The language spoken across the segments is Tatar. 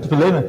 Бөтенләйме?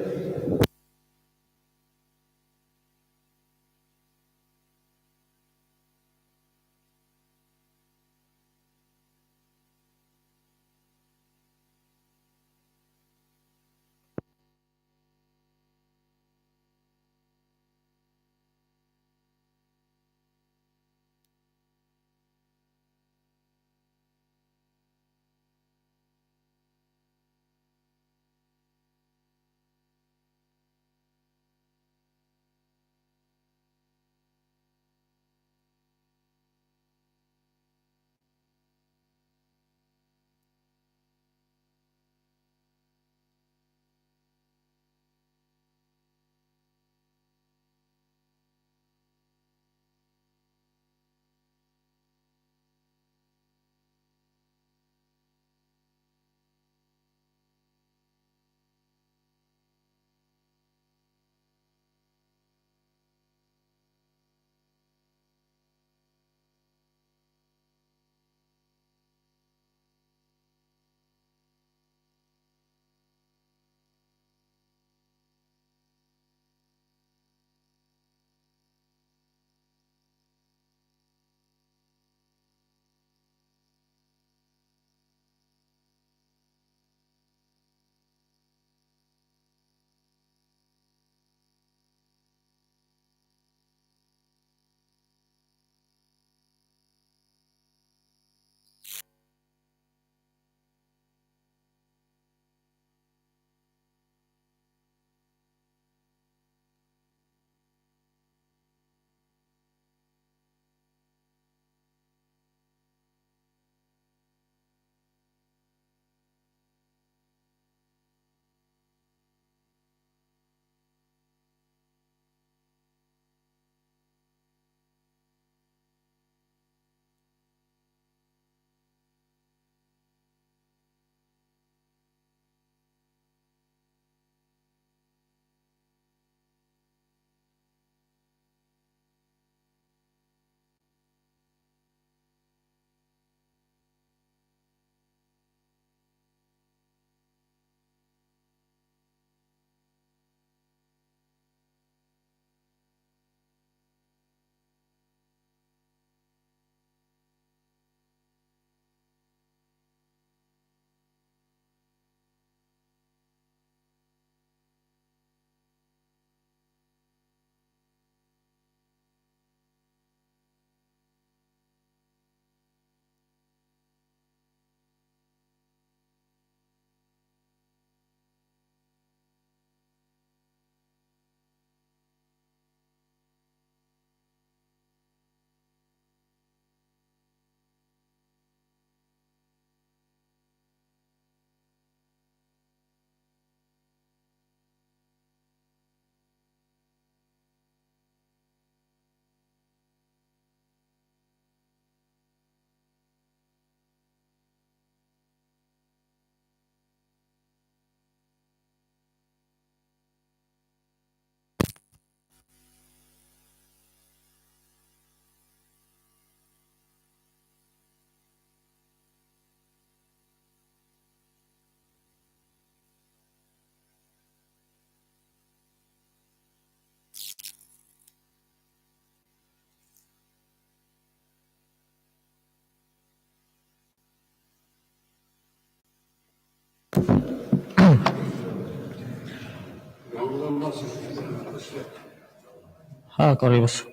Ха, карыйбыз.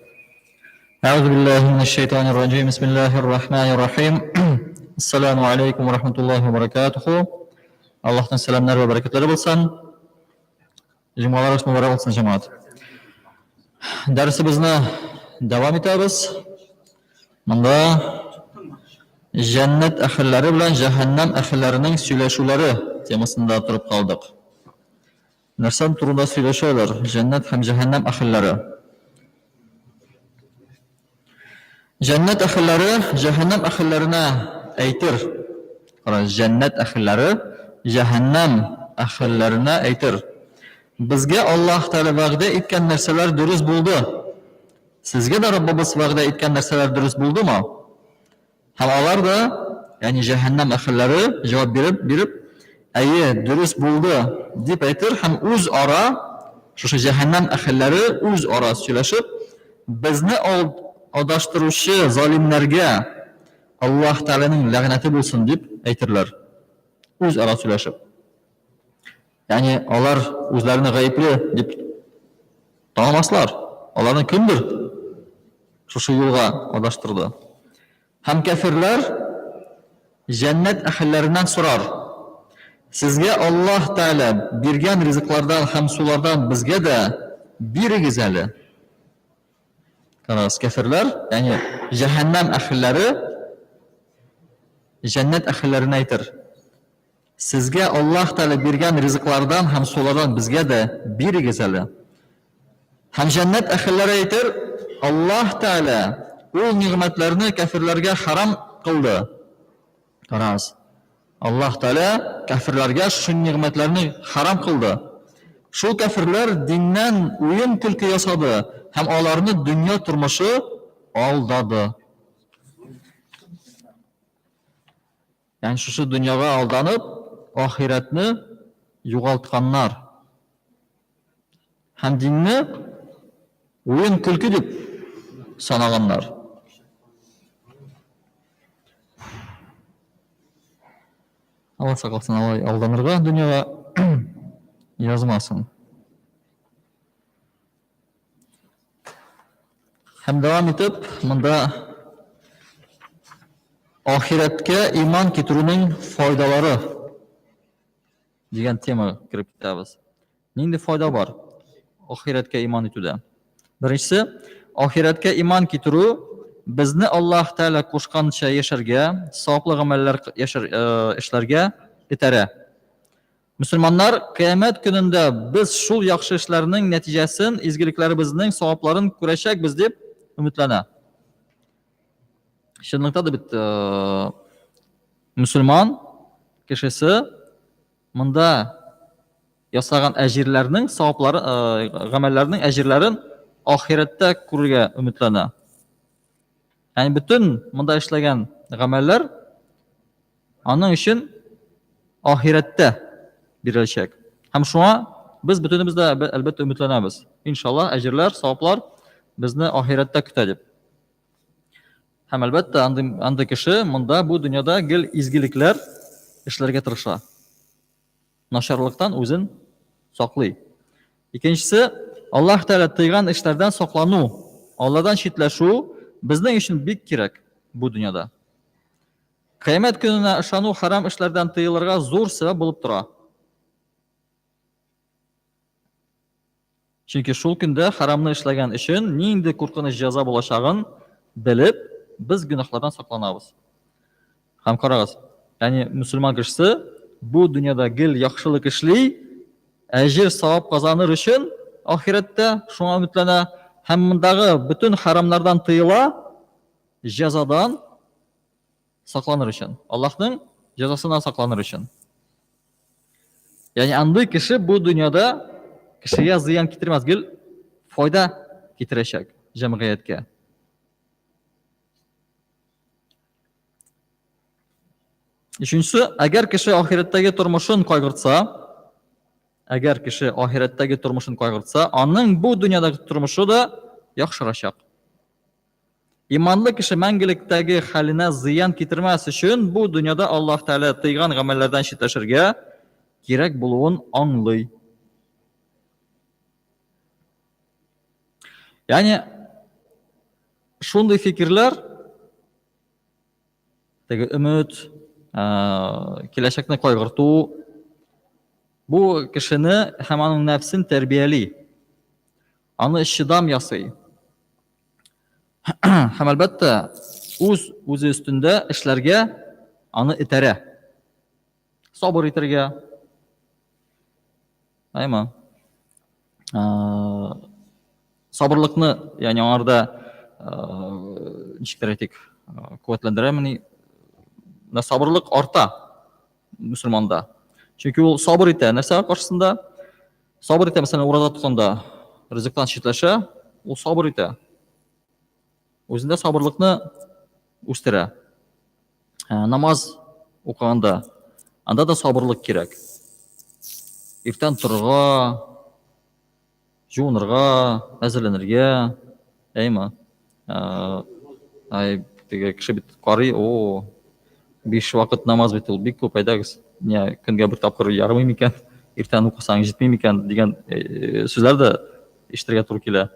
Әгъузу биллаһи минәш шайтанир раҗим. Бисмиллаһир рахманир рахим. Ассаламу алейкум ва рахматуллаһи ва баракатуху. Аллаһның сәламнәре вә бәрәкәтләре булсын. Җомгаларыбыз мөбарәк булсын, җәмәгать. Дәресебезне дәвам итәбез. Монда җәннәт әһелләре белән җәһәннәм әһелләренең сөйләшүләре темасында торып калдык. Нәрсә турында сөйләшәләр җәннәт һәм җәһәннәм әһелләре? Җәннәт әһелләре җәһәннәм әһелләренә әйтер. Кара, җәннәт әһелләре җәһәннәм әһелләренә әйтер. Безгә Аллаһ Тәгалә вәгъдә иткән нәрсәләр дөрес булды. Сезгә дә Раббыбыз вәгъдә иткән нәрсәләр дөрес булдымы? Һәм алар да, ягъни җәһәннәм әһелләре җавап биреп, биреп, Әйе, дөрес булды, дип әйтер һәм үзара, шушы җәһәннәм әһелләре үзара сөйләшеп, безне адаштыручы залимнәргә Аллаһ Тәгаләнең ләгънәте булсын, дип әйтерләр. Үзара сөйләшеп. Ягъни алар үзләрен гаепле дип танымаслар. Аларны кемдер шушы юлга адаштырды. Һәм кәферләр җәннәт әһелләреннән сорар, Сезгә Аллаһ Тәгалә биргән ризыклардан һәм сулардан безгә дә бирегез әле. Карагыз, кәферләр, ягъни җәһәннәм әһелләре җәннәт әһелләренә әйтер, Сезгә Аллаһ Тәгалә биргән ризыклардан һәм сулардан безгә дә бирегез әле. Һәм җәннәт әһелләре әйтер, Аллаһ Тәгалә ул нигъмәтләрне кәферләргә харам кылды. Карагыз. Аллаһ Тәгалә кәферләргә шул нигъмәтләрне харам кылды. Шул кәферләр диннән уен-көлке ясады һәм аларны дөнья тормышы алдады. Ягъни шушы дөньяга алданып, ахирәтне югалтканнар. Һәм динне уен-көлке дип санаганнар. Алла сакласын, алай алданырга дөньяга язмасын. Һәм дәвам итеп, монда ахирәткә иман китерүнең файдалары дигән тема кереп китәбез. Нинди файда бар ахирәткә иман итүдә? Беренчесе, ахирәткә иман китерү безне Аллаһ Тәгалә кушканча яшәргә, саваплы гамәлләр яшәр, эшләргә этәрә. Мөселманнар, Кыямәт көнендә без шул яхшы эшләрнең нәтиҗәсен, изгелекләребезнең савапларын күрәчәкбез дип өметләнә. Чынлыкта да бит мөселман кешесе монда ясаган әҗирләрнең саваплары, гамәлләрнең әҗирләрен ахирәттә күрергә өметләнә. Ягъни бөтен монда эшләгән гамәлләр Аның өчен ахирәттә биреләчәк. Һәм шуңа без бөтенебез дә әлбәттә өметләнәбез. Иншалла, әҗерләр, саваплар безне ахирәттә көтә дип. Һәм әлбәттә, андый, андый кеше монда бу дөньяда гел изгелекләр эшләргә тырыша. Начарлыктан үзен саклый. Икенчесе, Аллаһ Тәгалә тыйган эшләрдән саклану, Алладан читләшү безнең өчен бик кирәк бу дөньяда. Кыямәт көненә ышану хәрам эшләрдән тыелырга зур сәбәп булып тора. Чөнки шул көндә хәрамны эшләгән өчен нинди куркыныч җәза булачагын белеп, без гөнаһлардан сакланабыз. Һәм карагыз, ягъни мөселман кешесе бу дөньяда гел яхшылык эшли, әҗер савап казаныр өчен ахирәттә шуңа өметләнә һәм мондагы бөтен хәрамнардан тыела, җәзадан сакланыр өчен. Аллаһның җәзасыннан сакланыр өчен. Ягъни андый кеше бу дөньяда кешегә зыян китермәс, гел файда китерәчәк җәмгыятькә. Өченчесе, әгәр кеше ахирәттәге тормышын кайгыртса, әгәр кеше ахирәттәге тормышын кайгыртса, аның бу дөньядагы тормышы да яхшырачак. Иманлы кеше мәңгелектәге хәленә зыян китермәс өчен бу дөньяда Аллаһ Тәгалә тыйган гамәлләрдән читләшергә кирәк булуын аңлый. Ягъни шундый фикерләр теге өмет, киләчәкне кайгырту бу кешене һәм аның нәфсен тәрбияли. Аны чыдам ясый. Һәм әлбәттә, үз үзе өстендә эшләргә аны этәрә. Сабыр итәргә. Әйме? Сабырлыкны, ягъни аңарда ничектер әйтик, куәтләндерәмени? Менә сабырлык арта мөселманда. Чөнки ул сабыр итә нәрсә каршысында? Сабыр итә, мәсәлән, ураза тотканда ризыктан читләшә, ул сабыр итә. Үзендә сабырлыкны үстерә. Ә, намаз укыганда Анда да сабырлык кирәк. Иртән торырга, жуынырга, әзерләнергә, әйме? Ай, теге кеше бит карый, о, биш вакыт намаз бит ул бик күп, әйдәгез, не, көнгә бер тапкыр ярымый микән, иртән укысаң җитми микән дигән сүзләр дә ишетергә туры килә.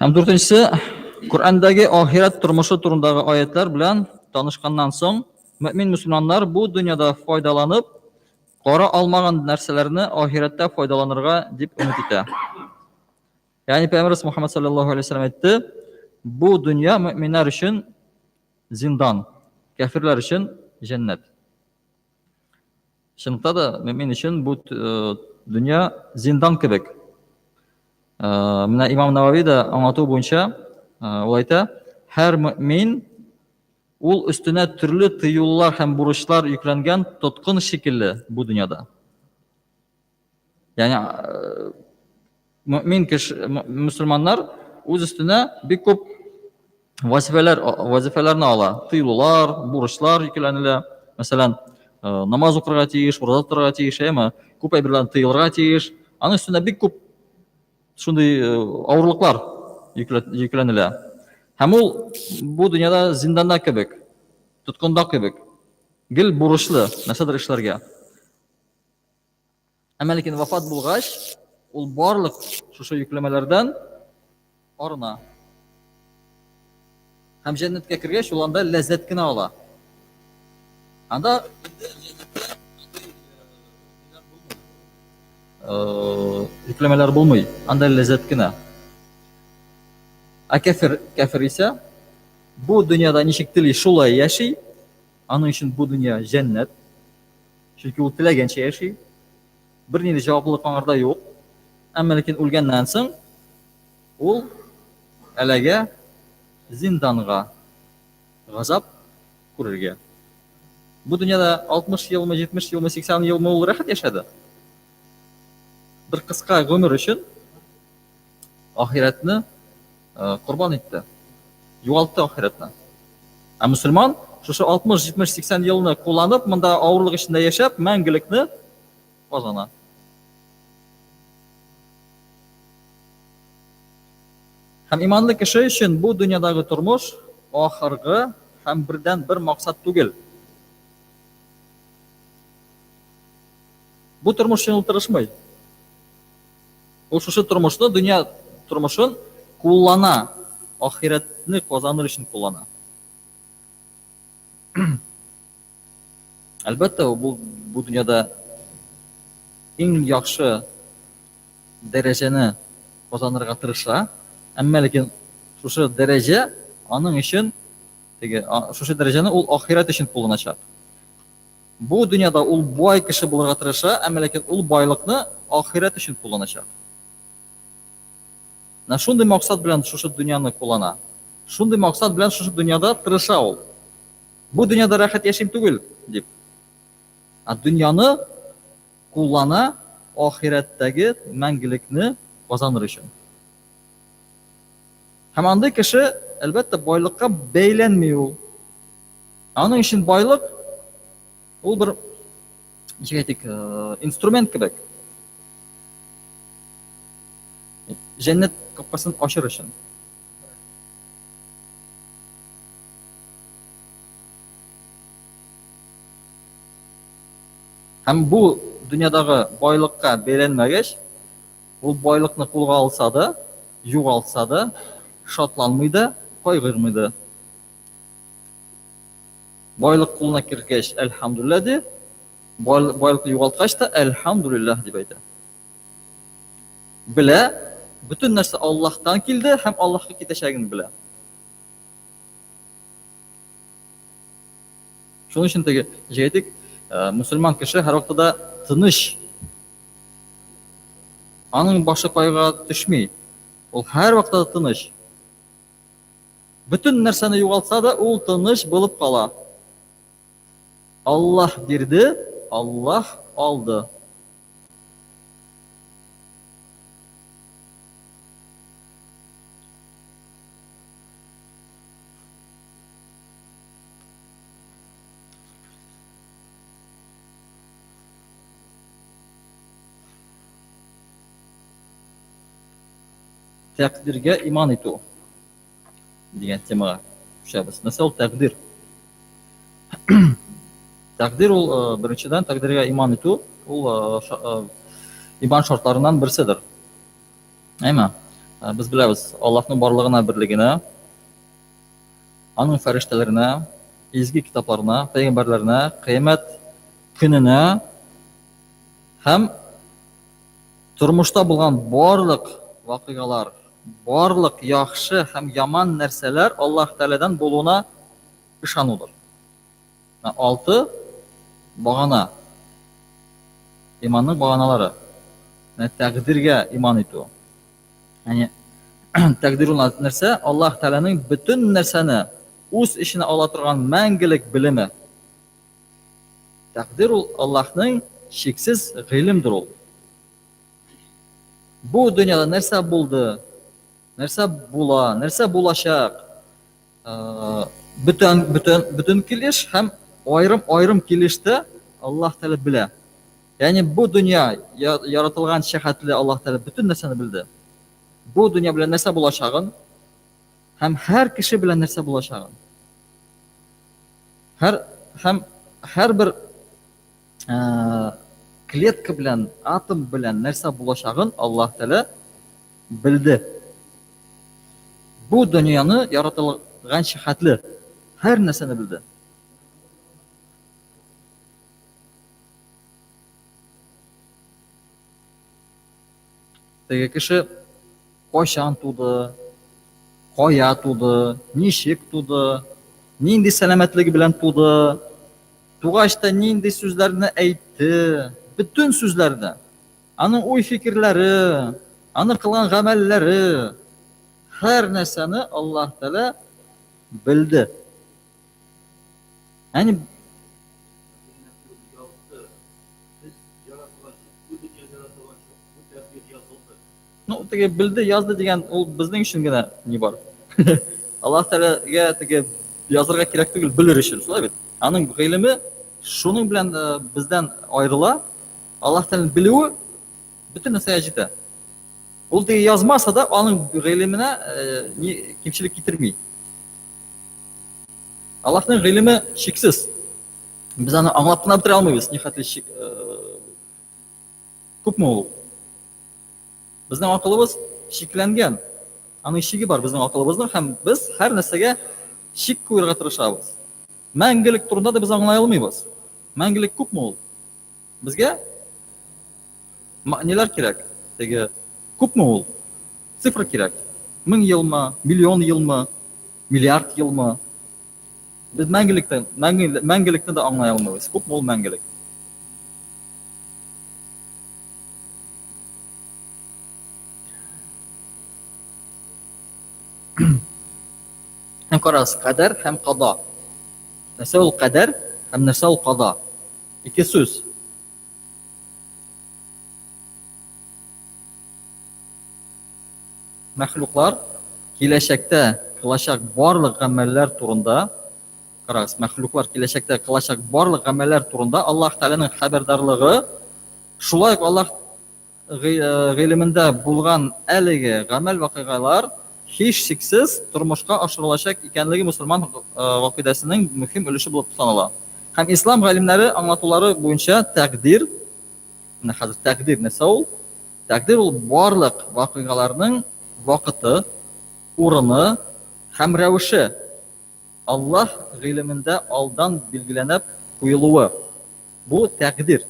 Һәм дүртенчесе, Коръәндәге ахирәт тормышы турындагы аятлар белән танышканнан соң, мөмин мөселманнар бу дөньяда файдаланып, кара алмаган нәрсәләрне ахирәттә файдаланырга дип өмет итә. Ягъни Пәйгамбәрбез Мухаммад саллаллаһу алейһи вәсәлләм әйтте, бу дөнья мөминнәр өчен зиндан, кәфирләр өчен җәннәт. Чынлыкта да мөмин өчен бу э, дөнья зиндан кебек. Э, менә имам Навави да аңлату буенча э, ул әйтә, һәр мөмин ул өстенә төрле тыюлар һәм бурычлар йөкләнгән тоткын шикелле бу дөньяда. Ягъни мөмин кеше, мөселманнар үз өстенә бик күп вазифалар вазифаларны ала. Тыелулар, бурычлар йөкләнелә. Мәсәлән, намаз укырга тиеш, ураза тотарга тиеш, әйме? Күп әйберләрдән тыелырга тиеш. Аның өстенә бик күп шундый авырлыклар йөкләнелә. Һәм ул бу дөньяда зинданда кебек, тоткында кебек, гел бурычлы нәрсәдер эшләргә. Әмма ләкин вафат булгач, ул барлык шушы йөкләмәләрдән арына. Һәм җәннәткә кергәч, ул анда ләззәт кенә ала. Анда инде җәннәттә йөкләмәләр булмый, анда ләззәт кенә. Ә кәфер, кәфер исә бу дөньяда ничек тели, шулай яши. Аның өчен бу дөнья җәннәт. Чөнки ул теләгәнчә яши. Бернинди җаваплылык аңарда юк. Әмма ләкин үлгәннән соң ул әләгә зинданга газап күрергә. Бу дөньяда 60 елмы, 70 елмы, 80 елмы ул рәхәт яшәде. Бер кыска гомер өчен ахирәтне э, корбан итте. Югалтты ахирәтне. Ә мөселман шушы 60, 70, 80 елны кулланып, монда авырлык эчендә яшәп, мәңгелекне казана. Һәм иманлы кеше өчен бу дөньядагы тормыш ахыргы һәм бердән бер максат түгел. Бу тормыш өчен ул тырышмый. Ул шушы тормышны, дөнья тормышын куллана, ахирәтне казаныр өчен куллана. Әлбәттә, бу, бу дөньяда иң яхшы дәрәҗәне казанырга тырыша, әмма ләкин шушы дәрәҗә аның өчен теге шушы дәрәҗәне ул ахирәт өчен кулланачак. Бу дөньяда ул бай кеше булырга тырыша, әмма ләкин ул байлыкны ахирәт өчен кулланачак. Менә шундый максат белән шушы дөньяны куллана. Шундый максат белән шушы дөньяда тырыша ул. Бу дөньяда рәхәт яшим түгел, дип. Ә дөньяны куллана ахирәттәге мәңгелекне казаныр өчен. Һәм андый кеше, әлбәттә, байлыкка бәйләнми ул. Аның өчен байлык ул бер ничек әйтик, э, инструмент кебек. Җәннәт капкасын ачыр өчен. Һәм бу дөньядагы байлыкка бәйләнмәгәч, Ул байлыкны кулга алса да, югалтса да, шатланмый да, кайгырмый да. Байлык кулына кергәч, әлхәмдүлилләһ ди, байлыкны югалткач та, әлхәмдүлилләһ дип әйтә. Белә, бөтен нәрсә Аллаһтан килде һәм Аллаһка китәчәген белә. Шуның өчен теге, әйтик, э, мөселман кеше һәрвакытта да тыныч. Аның башы кайгыга төшми. Ул һәрвакытта да тыныч. Бөтен нәрсәне югалтса да, ул тыныч булып кала. Аллаһ бирде, Аллаһ алды. Тәкъдиргә иман итү дигән темага күчәбез. Нәрсә ул тәкъдир? Тәкъдир ул, беренчедән, тәкъдиргә иман итү, ул иман шартларыннан берседер. Әйме? Без беләбез, Аллаһның барлыгына, берлегенә, аның фәрештәләренә, изге китапларына, пәйгамбәрләренә, кыямәт көненә һәм тормышта булган барлык вакыйгалар, барлык яхшы һәм яман нәрсәләр Аллаһ Тәгаләдән булуына ышанудыр. Алты багана. Иманның баганалары. Менә тәкъдиргә иман итү. Ягъни тәкъдир ул нәрсә? Аллаһ Тәгаләнең бөтен нәрсәне үз эченә ала торган мәңгелек белеме. Тәкъдир ул Аллаһның чиксез гыйлемдер ул. Бу дөньяда нәрсә булды, нәрсә була, нәрсә булачак, бөтен бөтен бөтен килеш һәм аерым аерым килештә Аллаһ Тәгалә белә. Ягъни бу дөнья яратылган хәтле Аллаһ Тәгалә бөтен нәрсәне белде. Бу дөнья белән нәрсә булачагын һәм һәр кеше белән нәрсә булачагын. Һәр һәм һәрбер клетка белән, атом белән нәрсә булачагын Аллаһ Тәгалә белде. Бу дөньяны яратылганчы хәтле һәр нәрсәне белде. Теге кеше кайчан туды, кая туды, ничек туды, нинди сәламәтлеге белән туды, тугач та нинди сүзләрне әйтте, бөтен сүзләрне, аның уй-фикерләре, аның кылган гамәлләре, һәр нәрсәне Аллаһ Тәгалә белде. Ягъни Ну, теге белде, язды дигән ул безнең өчен генә ни бар. Аллаһ Тәгаләгә теге язырга кирәк түгел, белер өчен, шулай бит? Аның гыйлеме шуның белән э, бездән аерыла. Аллаһ Тәгаләнең белүе бөтен нәрсәгә җитә. Ул теге язмаса да, аның гыйлеменә э, ни кимчелек китерми. Аллаһның гыйлеме чиксез. Без аны аңлап кына бетерә алмыйбыз, ни хәтле чик, э, күпме ул? Безнең акылыбыз чикләнгән. Аның чиге бар безнең акылыбызның һәм без һәр нәрсәгә чик куярга тырышабыз. Мәңгелек турында да без аңлый алмыйбыз. Мәңгелек күпме ул? Безгә ниләр кирәк? Теге күпме ул? Цифра кирәк. Мең елмы, миллион елмы, миллиард елмы? Без мәңгелектән, мәңгелекне дә аңлый алмыйбыз. Күпме ул мәңгелек? Һәм карагыз, кадәр һәм када. Нәрсә ул кадәр һәм нәрсә ул када? Ике сүз. Мәхлуклар киләчәктә кылачак барлык гамәлләр турында, карагыз, мәхлуклар киләчәктә кылачак барлык гамәлләр турында Аллаһ Тәгаләнең хәбәрдарлыгы, шулай ук Аллаһ гыйлемендә булган әлеге гамәл-вакыйгалар һичшиксез тормышка ашырылачак икәнлеге мөселман гакыйдәсенең мөһим өлеше булып санала. Һәм ислам галимнәре аңлатулары буенча тәкъдир, менә хәзер тәкъдир нәрсә ул? Тәкъдир ул барлык вакыйгаларның вакыты, урыны һәм рәвеше Аллаһ гыйлемендә алдан билгеләнеп куелуы. Бу тәкъдир.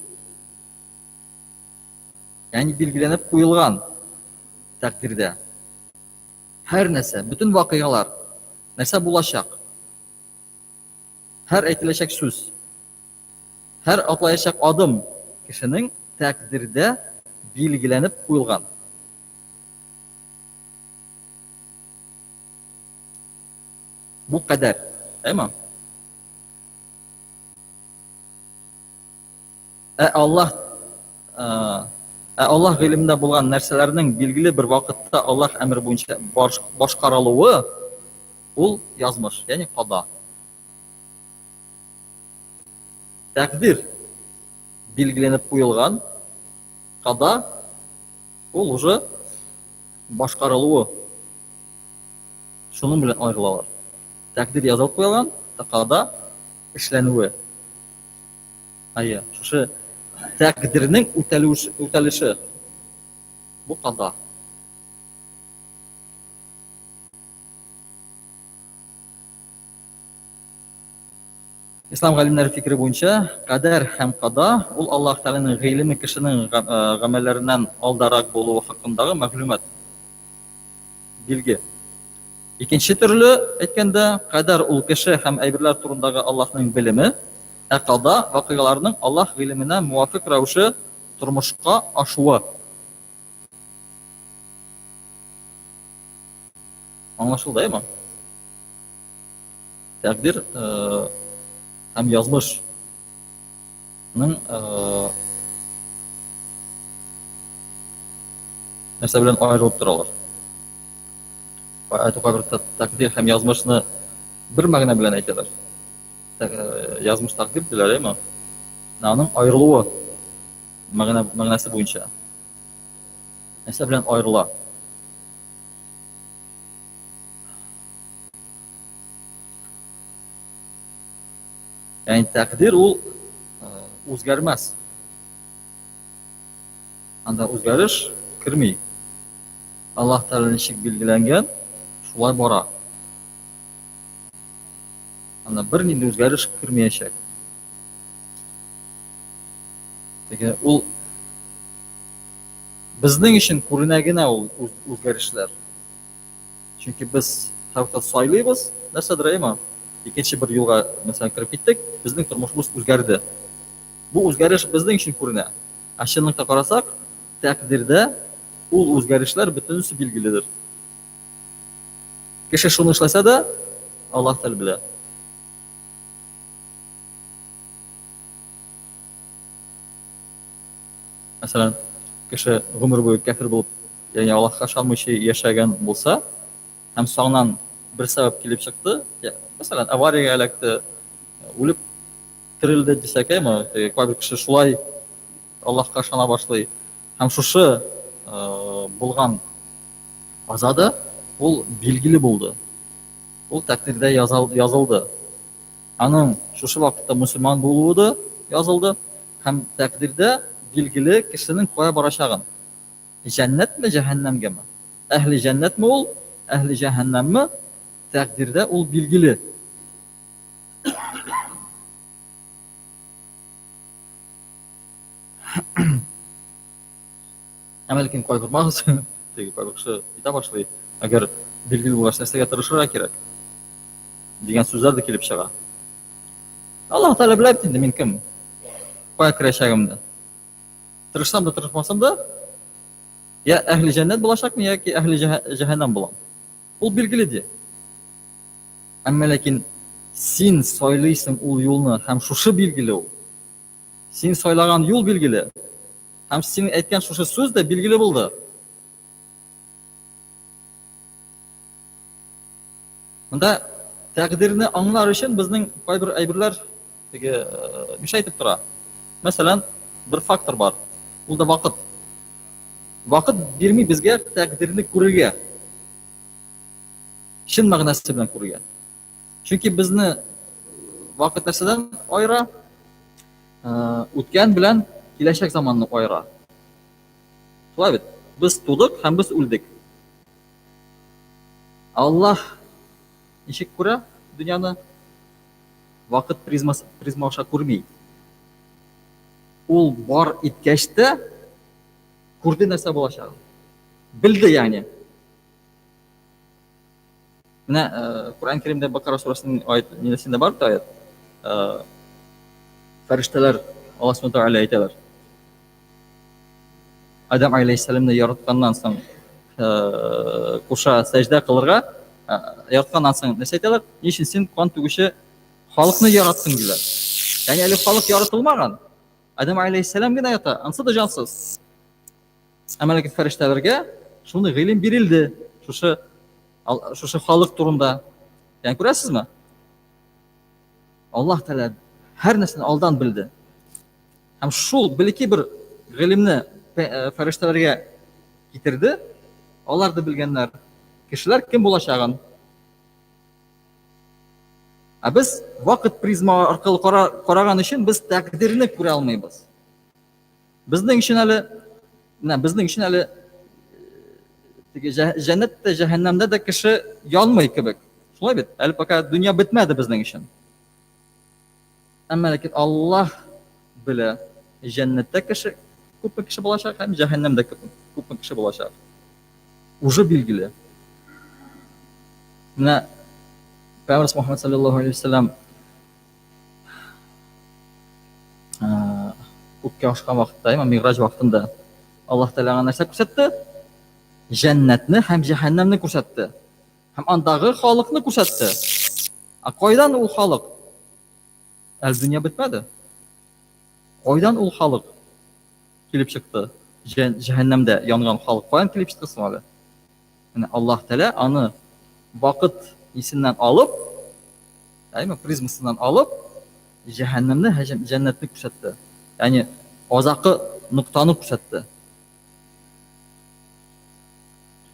Ягъни билгеләнеп куелган тәкъдирдә. Һәр нәрсә, бөтен вакыйгалар, нәрсә булачак, һәр әйтеләчәк сүз, һәр атлаячак адым кешенең тәкъдирдә билгеләнеп куелган. Бу кадәр. Әйме? Ә Аллаһ ә Аллаһ гыйлемендә булган нәрсәләрнең билгеле бер вакытта Аллаһ әмере буенча башкарылуы ул язмыш, ягъни када. Тәкъдир билгеләнеп куелган, када ул уже башкарылуы. Шуның белән аерылалар. Тәкъдир язылып куелган, ә када эшләнүе. Әйе, шушы тәкъдирнең үтәлеше бу када. Ислам галимнәре фикере буенча, кадәр һәм када ул Аллаһ Тәгаләнең гыйлеме кешенең гамәлләреннән алдарак булуы хакындагы мәгълүмат. Билге. Икенче төрле әйткәндә, кадәр ул кеше һәм әйберләр турындагы Аллаһның белеме, ә када вакыйгаларның Аллаһ гыйлеменә муафыйк рәвеше тормышка ашуы. Аңлашылды, әйме? Тәкъдир һәм язмыш ның нәрсә белән аерылып торалар. Кайбер тәкъдир һәм язмышны бер мәгънә белән әйтәләр. Язмыш тәкъдир диләр, әйме? Аның аерылуы мәгънә мәгънәсе буенча. Нәрсә белән аерыла? Ягъни тәкъдир ул үзгәрмәс. Анда үзгәреш керми. Аллаһ Тәгалә ничек билгеләнгән, шулай бара. Анда бернинди үзгәреш кермәячәк. Теге ул безнең өчен күренә генә ул үзгәрешләр. Чөнки без һәрвакыт сайлыйбыз, нәрсәдер, әйеме? Икенче бер юлга, мәсәлән, кереп киттек, безнең тормышыбыз үзгәрде. Бу үзгәреш безнең өчен күренә. Ә чынлыкта карасак, тәкъдирдә ул үзгәрешләр бөтенесе билгеледер. Кеше шуны эшләсә дә, Аллаһ Тәгалә белә. Мәсәлән, кеше гомер буе кәфер булып ягъни Аллаһка ышанмыйча яшәгән булса, һәм соңыннан бер сәбәп килеп чыкты, мәсәлән, авариягә эләкте, үлеп терелде дисәк, әйме, кайбер кеше шулай Аллаһка ышана башлый. Һәм шушы булган казада ул билгеле булды. Ул тәкъдирдә язылды. Аның шушы вакытта мөселман булуы да язылды һәм тәкъдирдә билгеле кешенең кая барачагын. Җәннәтме, җәһәннәмгәме? Әһле җәннәтме ул, әһле җәһәннәмме? Тәкъдирдә ул билгеле. Әмма ләкин кайгырмагыз, теге кайбер кеше әйтә башлый, әгәр билгеле булгач, нәрсәгә тырышырга кирәк? Дигән сүзләр дә килеп чыга. Аллаһ Тәгалә белә бит инде мин кем, кая керәчәгемне. Тырышсам да, тырышмасам да, я әһле җәннәт булачакмын, яки әһле җәһәннәм булам. Ул билгеле ди. Әмма ләкин син сайлыйсың ул юлны һәм шушы билгеле ул. Син сайлаган юл билгеле. Һәм син әйткән шушы сүз дә билгеле булды. Монда тәкъдирне аңлар өчен безнең кайбер әйберләр теге э, мешай итеп тора. Мәсәлән, бер фактор бар. Ул да вакыт. Вакыт бирми безгә тәкъдирне күрергә. Чын мәгънәсе белән күрергә. Чөнки безне вакыт нәрсәдән аера? Э, үткән белән киләчәк заманны аера. Шулай бит. Без тудык һәм без үлдек. Аллаһ ничек күрә дөньяны? Вакыт призмасы, призма аша күрми. Ул бар иткәч тә күрде нәрсә булачагын. Белде ягъни. Менә э, Коръән Кәримдә Бакара сүрәсенең аят нәсендә бар бит аят. Э, фәрештәләр Аллаһ Субхану тәгалә әйтәләр. Адам алейхиссәламны яратканнан соң э, куша сәҗдә кылырга, э, яратканнан соң нәрсә әйтәләр? Ни өчен син кан түгүче халыкны яраттың диләр. Ягъни әле халык яратылмаган. Адәм алейһиссәлам генә ята, ансы да җансыз. Әмма ләкин фәрештәләргә шундый гыйлем бирелде. Шушы шушы халык турында. Ягъни күрәсезме? Аллаһ Тәгалә һәр нәрсәне алдан белде. Һәм шул бәләкәй бер гыйлемне фәрештәләргә китерде. Алар да белгәннәр. Кешеләр кем булачагын. Ә без вакыт призма аркылы караган өчен без тәкъдирне күрә алмыйбыз. Безнең өчен әле менә безнең өчен әле теге җәннәттә, җәһәннәмдә дә кеше янмый кебек. Шулай бит? Әле пока дөнья бетмәде безнең өчен. Әмма ләкин Аллаһ белә, җәннәттә кеше күпме кеше булачак һәм җәһәннәмдә күпме кеше булачак. Уже билгеле. Менә Пәйгамбер Мухаммад саллаллаһу алейхи вәсәлләм күккә ашкан вакытта, имам Миграҗ вакытында Аллаһ Тәгалә аңа нәрсә күрсәтте? Җәннәтне һәм җәһәннәмне күрсәтте. Һәм андагы халыкны күрсәтте. Ә кайдан ул халык? Әле дөнья бетмәде. Кайдан ул халык килеп чыкты? Җәһәннәмдә янган халык каян килеп чыкты соң әле? Менә Аллаһ Тәгалә аны вакыт исеннән алып, әйме, призмасыннан алып, җәһәннәмне һәм җәннәтне күрсәтте. Ягъни азакы ноктаны күрсәтте.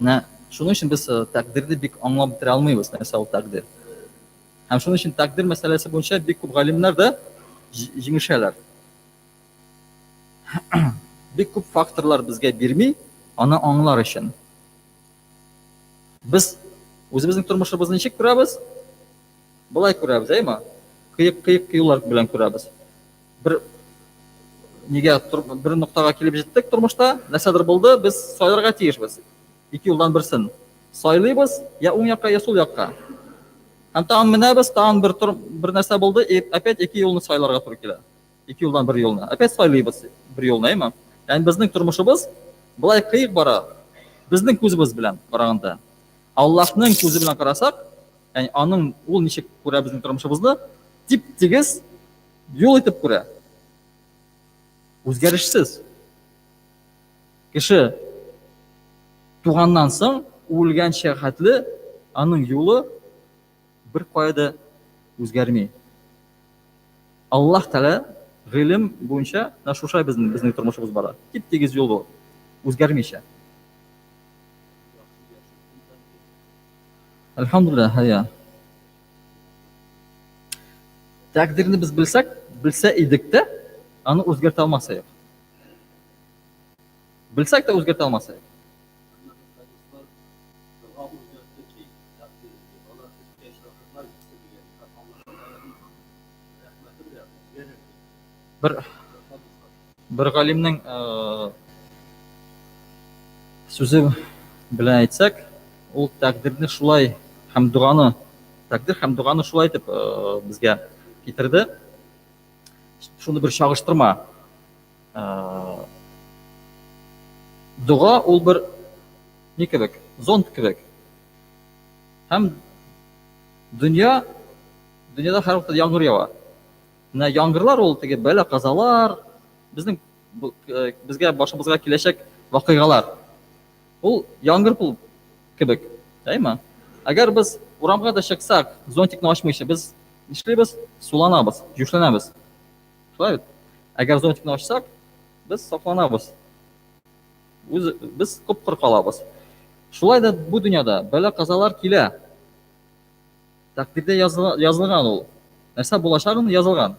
Менә шуның өчен без э, тәкъдирне бик аңлап бетерә алмыйбыз, нәрсә ул тәкъдир. Һәм шуның өчен тәкъдир мәсьәләсе буенча бик күп галимнәр дә җиңешәләр. Бик күп факторлар безгә бирми, аны аңлар өчен. Без үзебезнең тормышыбызны ничек күрәбез? Болай күрәбез, әйме? Кыек-кыек юллар белән күрәбез. Бер нигә бер ноктага килеп җиттек тормышта, нәрсәдер булды, без сайларга тиешбез. Ике юлдан берсен сайлыйбыз, я уң якка, я сул якка. Һәм тагын менәбез, тагын бер бер нәрсә булды, и опять ике юлны сайларга туры килә. Ике юлдан бер юлны. Опять сайлыйбыз бер юлны, әйме? Ягъни безнең тормышыбыз болай кыек бара. Безнең күзебез белән караганда. Аллаһның күзе белән карасак, ягъни аның ул ничек күрә безнең тормышыбызны, тип-тигез юл итеп күрә. Үзгәрешсез. Кеше туганнан соң үлгәнчә хәтле аның юлы бер кая да үзгәрми. Аллаһ Тәгалә гыйлем буенча менә шушай безнең безнең тормышыбыз бара. Тип-тигез юл бу. Үзгәрмичә. Әлхәмдулиллаһ, хәя. Тәкъдирне без белсәк, белсә идек тә, аны үзгәртә алмас идек. Белсәк тә үзгәртә алмас идек. Бер бер галимнең сүзе белән әйтсәк, ул тәкъдирне шулай һәм доганы, тәкъдир һәм доганы шулай итеп безгә китерде. Шуны бер чагыштырма. Дога ул бер ни кебек, зонт кебек. Һәм дөнья, дөньяда һәрвакыт яңгыр ява. Менә яңгырлар ул теге бәла-казалар, безнең безгә башыбызга киләчәк вакыйгалар. Ул яңгыр булып кебек, әйме? Әгәр без урамга да чыксак, зонтикны ачмыйча, без нишлибез? Суланабыз, җүшләнәбез. Шулай бит? Әгәр зонтикны ачсак, без сакланабыз. Үз, без коп-кор калабыз. Шулай да бу дөньяда бәла-казалар килә. Тәкъдирдә язылган ул. Нәрсә булачагын язылган.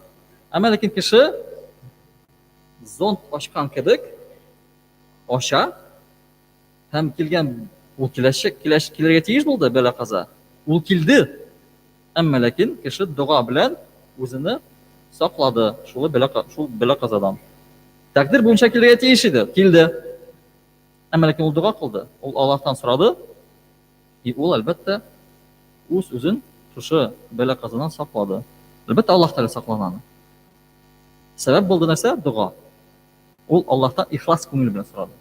Әмма ләкин кеше зонт ачкан кебек ача һәм килгән ул киләчәк, киләч, килергә тиеш булды бәла-каза. Ул килде. Әмма ләкин кеше дога белән үзене саклады шул бәла шул бәла-казадан. Тәкъдир буенча килергә тиеш иде, килде. Әмма ләкин ул дога кылды. Ул Аллаһтан сорады. И ул, әлбәттә, үз-үзен шушы бәла-казадан саклады. Әлбәттә, Аллаһ Тәгалә саклады аны. Сәбәп булды нәрсә? Дога. Ул Аллаһтан ихлас күңел белән сорады.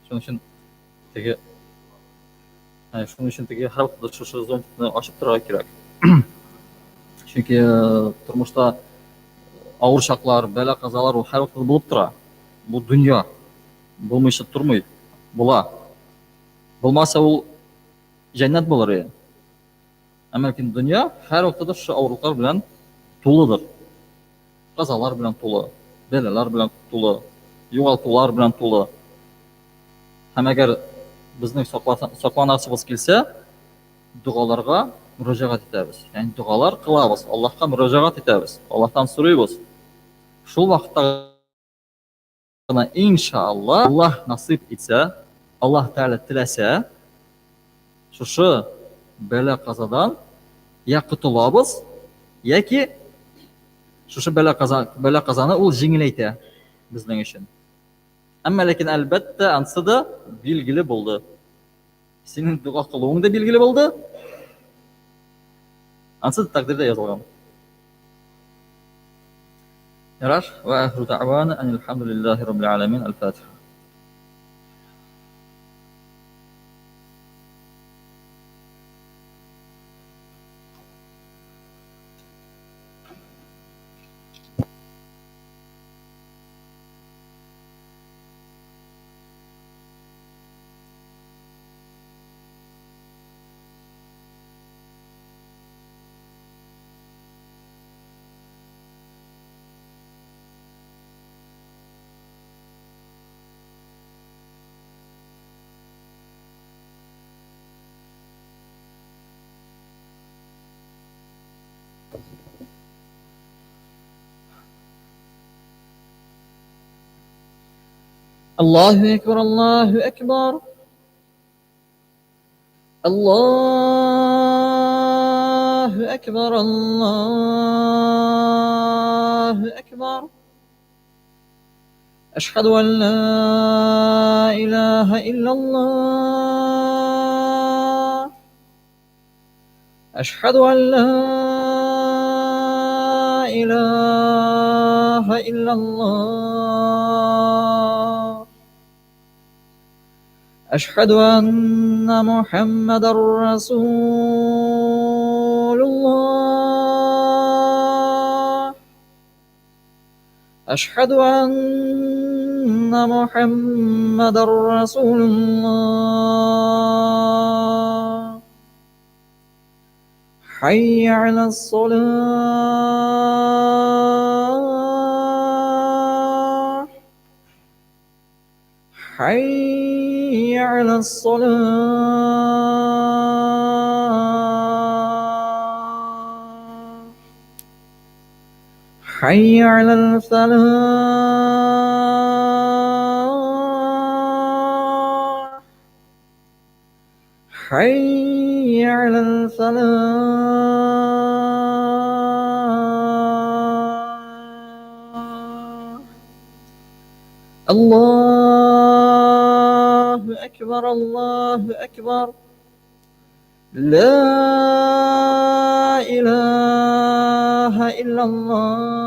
Шуның өчен теге шуның өчен теге һәрвакытта шушы зонтикны ачып торырга кирәк. Чөнки тормышта авыр чаклар, бәла-казалар ул һәрвакыт булып тора. Бу дөнья. Булмыйча тормый. Була. Булмаса ул җәннәт булыр иде. Әмма ләкин дөнья һәрвакытта да шушы авырлыклар белән тулыдыр. Казалар белән тулы, бәлалар белән тулы, югалтулар белән тулы. Һәм әгәр безнең сакланасыбыз килсә, догаларга мөрәҗәгать итәбез. Ягъни догалар кылабыз, Аллаһка мөрәҗәгать итәбез, Аллаһтан сорыйбыз. Шул вакытта гына иншалла, Аллаһ насыйп итсә, Аллаһ Тәгалә теләсә, шушы бәла-казадан я котылабыз, яки шушы бәла-казаны ул җиңеләйтә безнең өчен. Әмма ләкин әлбәттә ансы да билгеле булды. Синең дога кылуың да билгеле булды. Ансы да тәкъдирдә язылган. Ярар, ва ахиру дa'вана анилхамдулиллахи раббил аламин. Аль-Фатиха. Аллаһу әкбәр, Аллаһу әкбәр. Аллаһу әкбәр, Аллаһу әкбәр. Әшһәду ан ла илаһа иллаллаһ. Әшһәду ан ла илаһа иллаллаһ. Әшһәду анна Мухаммадар Расулуллаһ. Әшһәду анна Мухаммадар Расулуллаһ. Хәйя алас-салаһ. Хәйя алас-салаһ. Хәйя алал-фәлах. Хәйя алал-фәлах. Аллаһу әкбәр, Аллаһу әкбәр. Ла илаһа иллаллаһ.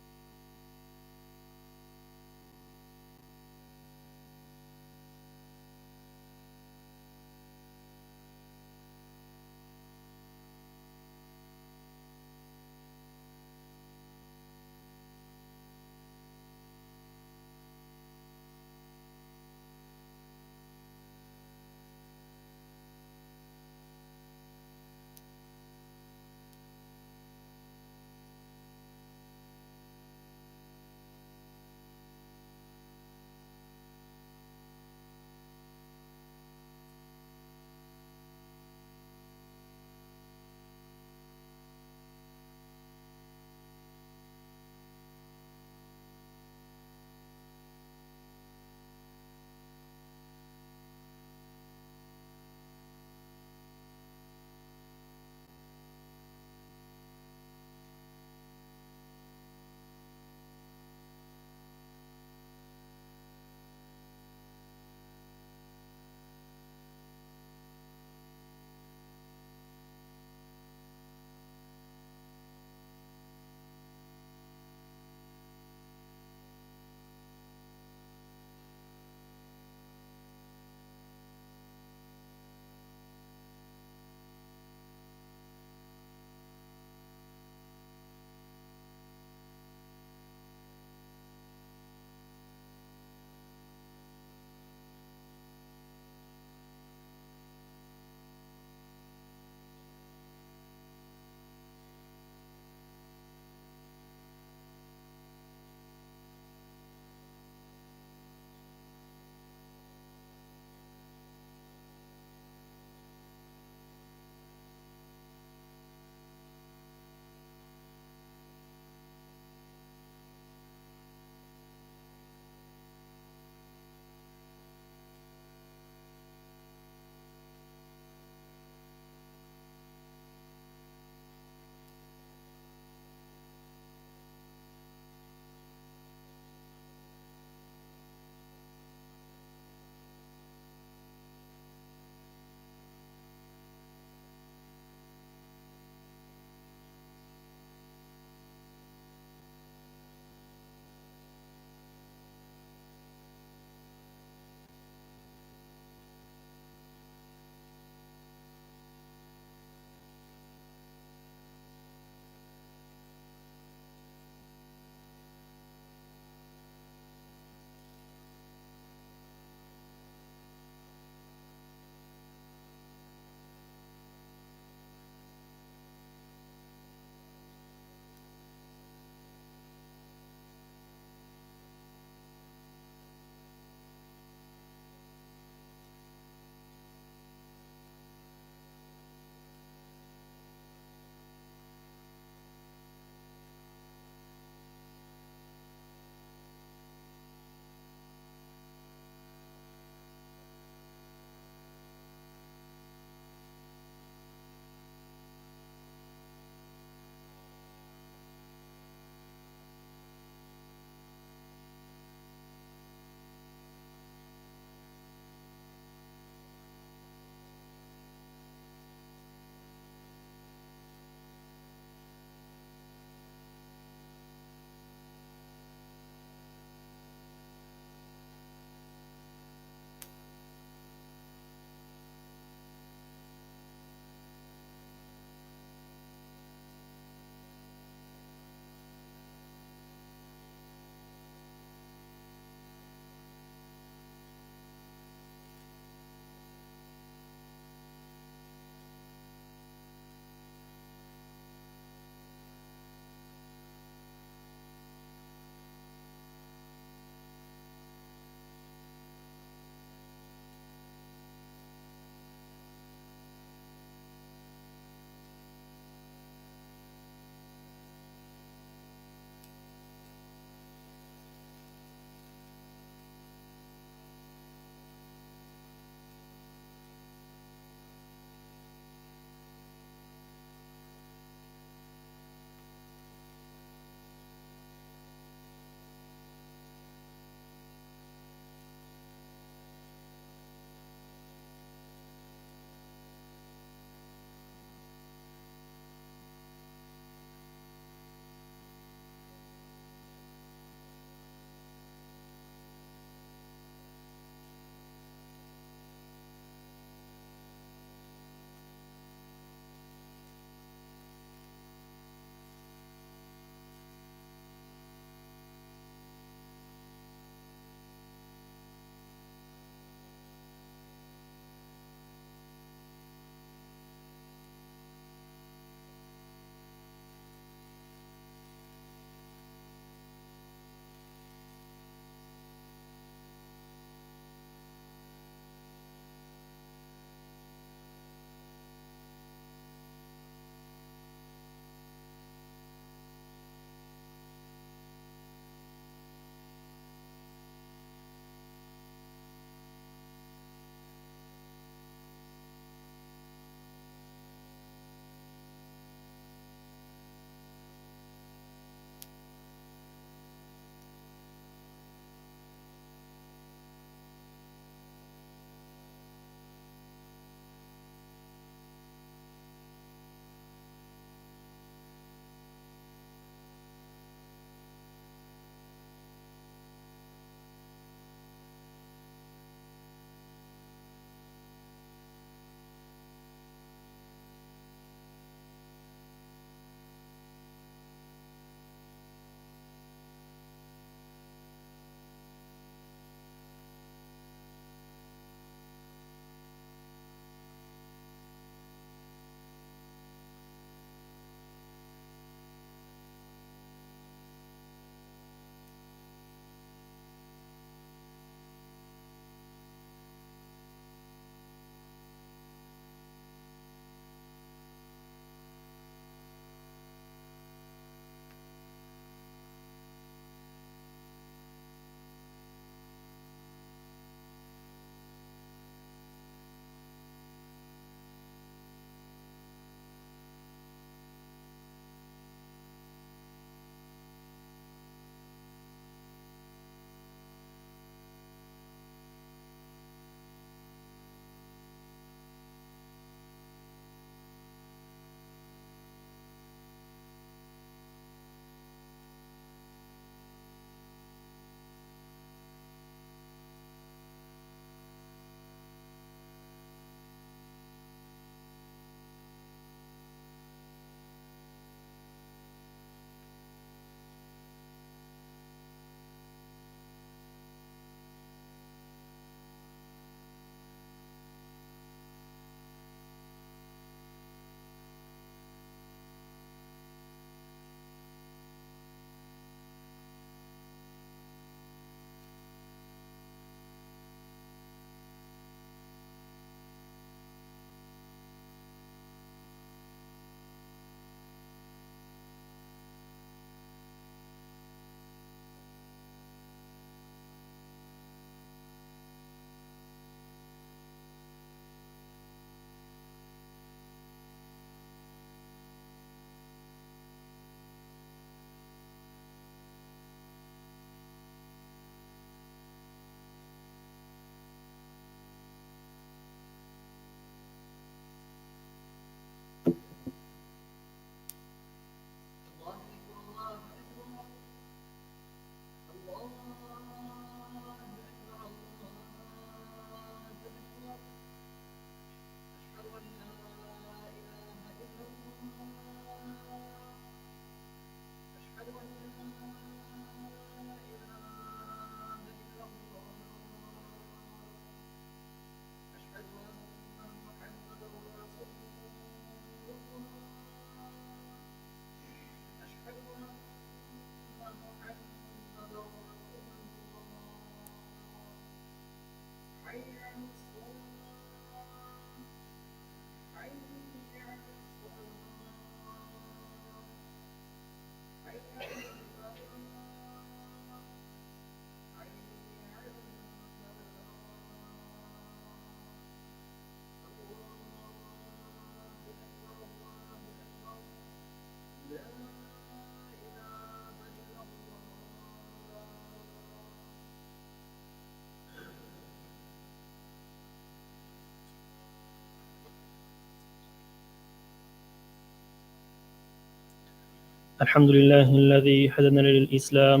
الحمد لله الذي هدانا للإسلام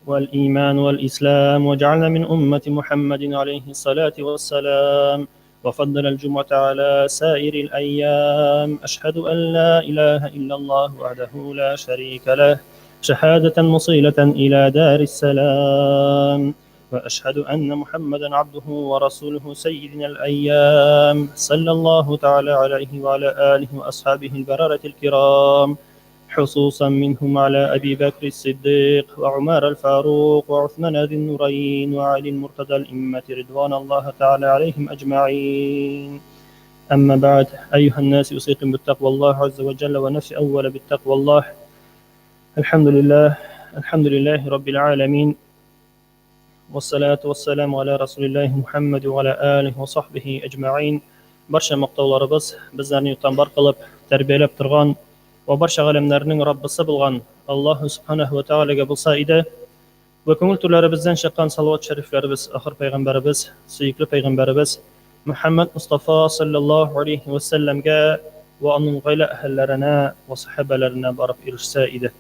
والإيمان والإسلام وجعلنا من أمة محمد عليه الصلاة والسلام وفضل الجمعة على سائر الأيام. أشهد أن لا إله إلا الله وحده لا شريك له شهادة مصيلة إلى دار السلام، وأشهد أن محمدا عبده ورسوله سيدنا الأيام صلى الله تعالى عليه وعلى آله وأصحابه البررة الكرام، خصوصا منهم على أبي بكر الصديق وعمر الفاروق وعثمان ذي النورين وعلي المرتضى الأئمة رضوان الله تعالى عليهم أجمعين. أما بعد، أيها الناس، أوصيكم بالتقوى الله عز وجل ونفسي أول بالتقوى الله. الحمد لله، الحمد لله رب العالمين، والصلاة والسلام على رسول الله محمد وعلى آله وصحبه أجمعين. Барча мактауларыбыз безләрне юктан бар кылып, тәрбияләп торган вә барча галәмнәрнең Раббысы булган Аллаһу Субханаһу ва Тәгаләгә булса иде. Вә күңел түрләребездән чыккан салават шәрифләребез ахыр пәйгамбәребез, сөекле пәйгамбәребез Мөхәммәд Мостафа саллаллаһу алейһи вә сәлләмгә вә аның гаилә әһелләренә вә сахабәләренә барып ирешсә иде.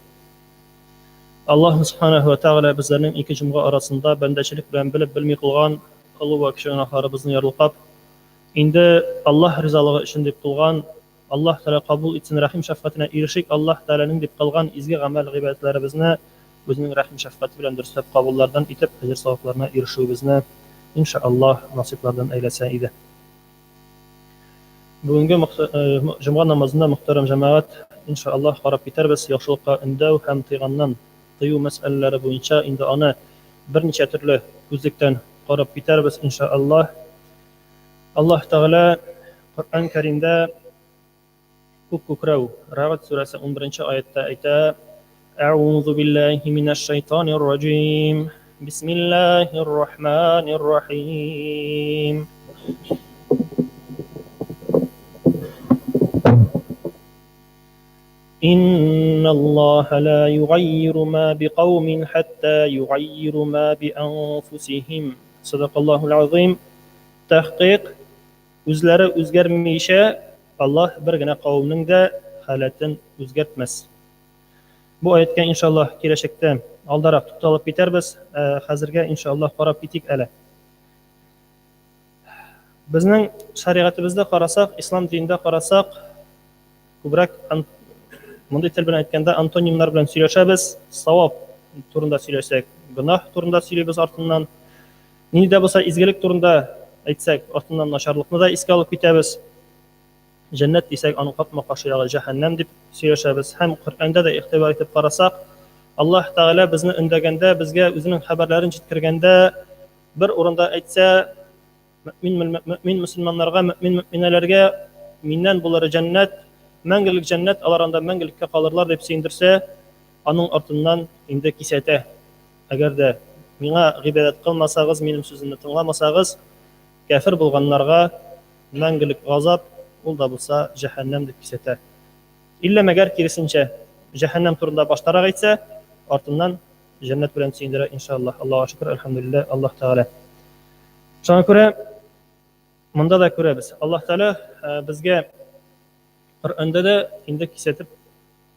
Аллаһу Субханаһу ва Тәгалә безләрнең ике җомга арасында бәндәчелек белән белеп белми кылган олы вә кече гөнаһларыбызны ярлыкап, инде Аллаһ ризалыгы өчен дип кылган, Аллаһ Тәгалә кабул итсен, рәхим шәфкатенә ирешик, Аллаһ Тәгаләнең дип кылган изге гамәл гыйбадәтләребезне үзенең рәхим шәфкате белән дөресләп кабуллардан итеп, әҗер савапларына ирешүебезне, иншаАллаһ, насыйплардан әйләсә иде. Бүгенге җомга намазында, мөхтәрәм җәмәгать, иншаАллаһ, карап китәрбез яхшылыкка өндәү һәм тыйганнан тыю мәсьәләләре буенча, инде аны берничә төрле күзлектән карап китәрбез, иншаАллаһ. Аллаһ Тәгалә Коръән Кәримдә күк күкрәү, Рәгъд сүрәсе 11 нче аятьтә әйтә: Әгъузу биллаһи минәш шайтанир раҗим. Бисмиллаһир рахманир рахим. Инналлаһа ла югаййиру ма бикаумин хәтта югаййиру ма бианфусихим. Садакаллаһул азыйм. Тәхкыйк, үзләре үзгәрмичә, Аллаһ бер генә кавемнең дә халәтен үзгәртмәс. Бу аятькә, иншаллаһ, киләчәктә алдарак тукталып китәрбез. Ә хәзергә, иншаллаһ, карап китик әле. Безнең шәригатебездә карасак, ислам динендә карасак, күбрәк мондый тел белән әйткәндә антонимнар белән сөйләшәбез. Савап турында сөйләсәк, гөнаһ турында сөйлибез артыннан. Нинди дә булса изгелек турында әйтсәк, артыннан начарлыкны да искә алып китәбез. Җәннәт дисәк, аның капма-каршы ягы җәһәннәм дип сөйләшәбез. Һәм Коръәндә дә игътибар итеп карасак, Аллаһ Тәгалә безне өндәгәндә, безгә үзенең хәбәрләрен җиткергәндә, бер урында әйтсә, мөэмин мөэмин мөселманнарга, мөэмин мөэминәләргә миннән булыр җәннәт, мәңгелек җәннәт, алар анда мәңгелеккә калырлар дип сөендерсә, аның артыннан инде кисәтә. Әгәр дә миңа гыйбадәт кылмасагыз, минем сүземне тыңламасагыз, кяфер булганнарга мәңгелек газап, ул да булса җәһәннәм дип кисәтә. Иллә мәгәр киресенчә, җәһәннәм турында баштарак әйтсә, артыннан җәннәт белән сөендерә, иншаллаһ. Аллаһуга шөкер, әлхәмдүлилләһ, Аллаһ Тәгалә. Шуңа күрә монда да күрәбез. Аллаһ Тәгалә э, безгә Коръәндә дә инде кисәтеп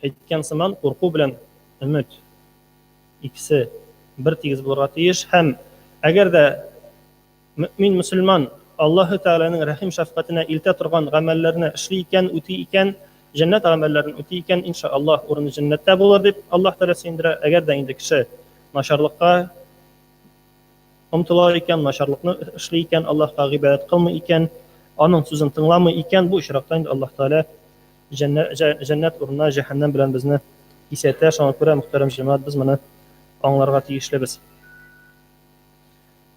әйткән сыман, курку белән өмет икесе бер тигез булырга тиеш һәм әгәр дә мөэмин мөселман Аллаһы Тәгаләнең рәхим шәфкатенә илтә торган гамәлләрне эшли икән, үти икән, җәннәт гамәлләрен үти икән, иншаАллаһ, урыны җәннәттә булыр дип Аллаһ Тәгалә сөендерә. Әгәр дә инде кеше начарлыкка омтыла икән, начарлыкны эшли икән, Аллаһка гыйбадәт кылмый икән, аның сүзен тыңламый икән, бу очракта инде Аллаһ Тәгалә җәннәт урынына җәһәннәм белән безне кисәтә. Шуңа күрә, мөхтәрәм җәмәгать, без моны аңларга тиешлебез.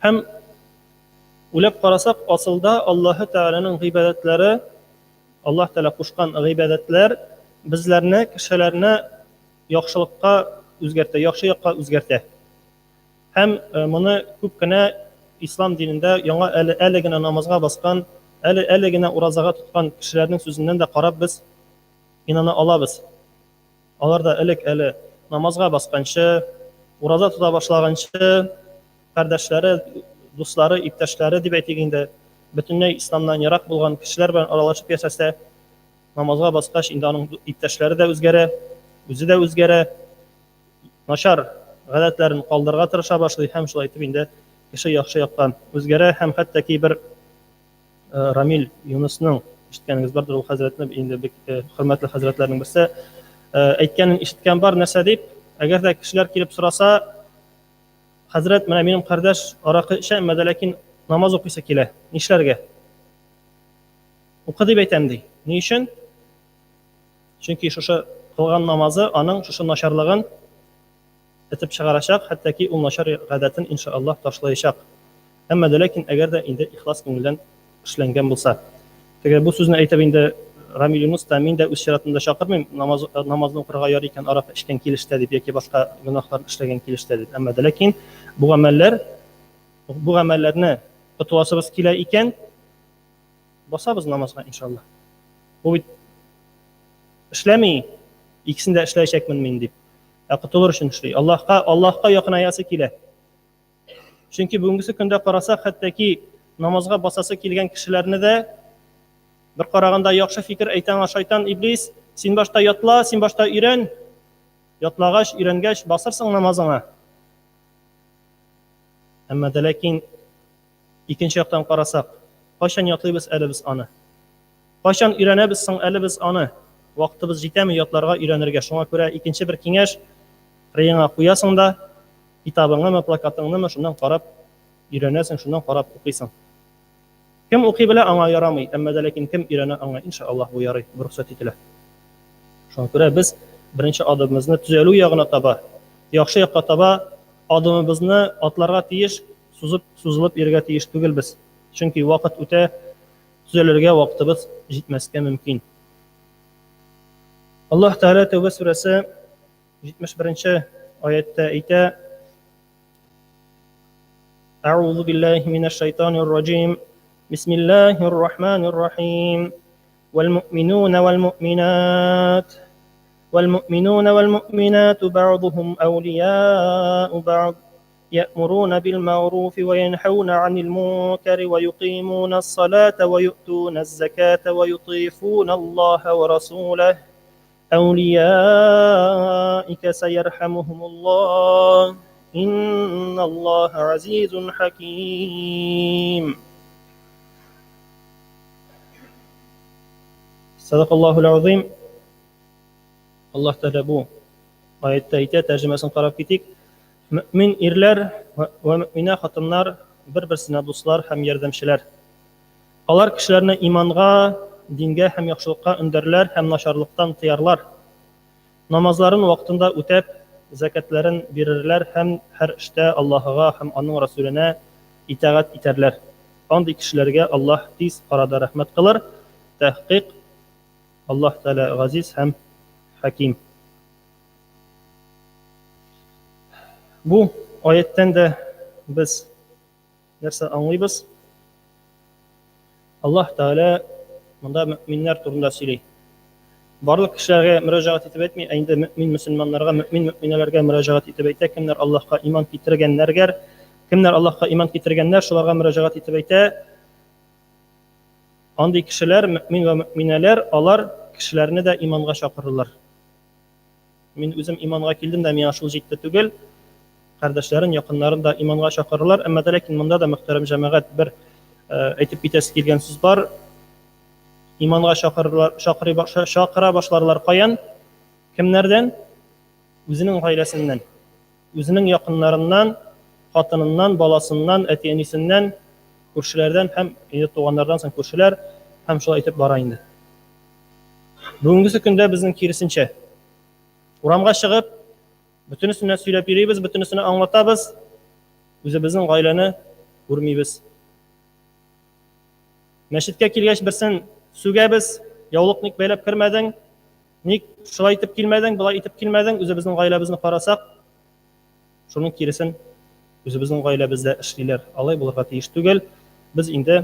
Һәм уйлап карасак, асылда Аллаһы Тәгаләнең гыйбадәтләре, Аллаһ Тәгалә кушкан гыйбадәтләр безләрне, кешеләрне яхшылыкка үзгәртә, яхшы якка үзгәртә. Һәм моны күп кенә ислам динендә яңа әле әле генә намазга баскан, әле әле генә уразага тоткан кешеләрнең сүзеннән дә карап без инана алабыз. Алар да элек әле намазга басканчы, ураза тота башлаганчы кардәшләре, дуслары, иптәшләре дип әйтик инде, бөтенләй исламнан ерак булган кешеләр белән аралашып яшәсә, намазга баскач инде аның иптәшләре дә үзгәрә. үзе дә үзгәрә, начар гадәтләрен калдырырга тырыша башлый һәм шулай итеп инде кеше яхшы якка үзгәрә һәм хәтта ки бер Рамил Юнысның ишеткәнегез бардыр ул хәзрәтне инде бик хөрмәтле хәзрәтләрнең берсе әйткәнен ишеткән бар нәрсә дип әгәр дә кешеләр килеп сораса хәзрәт менә минем кардәш аракы эчә әмма дә ләкин намаз укыйсы килә нишләргә укы дип әйтәм ди ни өчен Чөнки шушы кылган намазы аның шушы начарлыгын этеп чыгарачак, хәтта ки ул начар гадәтен, иншаАллаһ, ташлаячак. Әмма дә ләкин әгәр дә инде ихлас күңелдән эшләнгән булса. Теге бу сүзне әйтеп инде Рамил Юныс та, мин дә үз чиратымда чакырмыйм, намаз, намазны укырга ярый икән аракы эчкән килештә дип яки башка гөнаһлар эшләгән килештә дип. Әмма дә ләкин бу гамәлләр, бу гамәлләрне котыласыбыз килә икән, Басабыз намазга, иншалла. Бу бит эшләми, икесен дә эшләячәкмен мин дип. Ә котылыр өчен эшли. Аллаһка, Аллаһка якынаясы килә. Чөнки бүгенгесе көндә карасак, хәтта ки намазга басасы килгән кешеләрне дә бер караганда яхшы фикер әйтә аңа шайтан, иблис, син башта ятла, син башта өйрән. Ятлагач, өйрәнгәч, басырсың намазыңа. Әмма дә ләкин Икенче яктан карасак, кайчан ятлыйбыз әле без аны? Кайчан өйрәнәбез соң әле без аны? Вакытыбыз җитәме ятларга, өйрәнергә? Шуңа күрә икенче бер киңәш, кырыеңа куясың да, китабыңнымы, плакатыңнымы, шуннан карап өйрәнәсең, шуннан карап укыйсың. Кем укый белә, аңа ярамый, әмма дә ләкин кем өйрәнә, аңа, иншаллаһ, бу ярый, бу рөхсәт ителә. Шуңа күрә без беренче адымыбызны төзәлү ягына таба, яхшы якка таба адымыбызны атларга тиеш, Сузып, сузылып йөрергә тиеш түгелбез. Чөнки вакыт үтә, төзәлергә вакытыбыз җитмәскә мөмкин. Аллаһ Тәгалә Тәүбә сүрәсе 71 нче аятьтә әйтә: Әгъузу биллаһи минәш шайтанир раҗим. Бисмиллаһир рахманир рахим. Вәл муъминуна вәл муъминат. Вәл муъминуна вәл муъминату бәгъдухум әүлияу бәгъд. يأمرون بالمعروف وينحون عن المنكر ويقيمون الصلاة ويؤتون الزكاة ويطيفون الله ورسوله أوليائك سيرحمهم الله إن الله عزيز حكيم صدق الله العظيم Аллаһ Тәгалә бу аятьтә әйтә, тәрҗемәсен карап китик. Мөэмин ирләр вә мөэминә хатыннар бер-берсенә дуслар һәм ярдәмчеләр. Алар кешеләрне иманга, дингә һәм яхшылыкка өндәрләр һәм начарлыктан тыярлар. Намазларын вакытында үтәп, зәкятләрен бирерләр һәм һәр эштә Аллаһыга һәм Аның Расүленә итагать итәрләр. Андый кешеләргә Аллаһ тиз арада рәхмәт кылыр. Тәхкыйк, Аллаһ Тәгалә Газиз һәм Хәким. Бу аяттән дә без нәрсә аңлыйбыз? Аллаһ Тәгалә монда мөэминнәр турында сөйли. Барлык кешеләргә мөрәҗәгать итеп әйтми, ә инде мөэмин мөселманнарга, мөэмин мөэминәләргә мөрәҗәгать итеп әйтә, кемнәр Аллаһка иман китергәннәргә, кемнәр Аллаһка иман китергәннәр, шуларга мөрәҗәгать итеп әйтә. Андый кешеләр, мөэмин вә мөэминәләр, алар кешеләрне дә иманга чакырырлар. Мин үзем иманга килдем дә, миңа шул җитте түгел. Кардәшләрен, якыннарын да иманга чакырырлар. Әмма дә ләкин монда да, мөхтәрәм җәмәгать, бер әйтеп китәсе килгән сүз бар. Иманга чакырырлар, чакырый, чакыра башларлар каян? Кемнәрдән? Үзенең гаиләсеннән. Үзенең якыннарыннан, хатыныннан, баласыннан, әти-әнисеннән, күршеләрдән һәм инде туганнардан соң күршеләр һәм шулай итеп бара инде. Бүгенгесе көндә безнең киресенчә. Урамга чыгып, бөтенесенә сөйләп йөрибез, бөтенесенә аңлатабыз, үзебезнең гаиләне күрмибез. Мәчеткә килгәч берсен сүгәбез, яулык ник бәйләп кермәдең, ник шулай итеп килмәдең, болай итеп килмәдең, үзебезнең гаиләбезне карасак, шуның киресен үзебезнең гаиләбездә эшлиләр. Алай булырга тиеш түгел. Без инде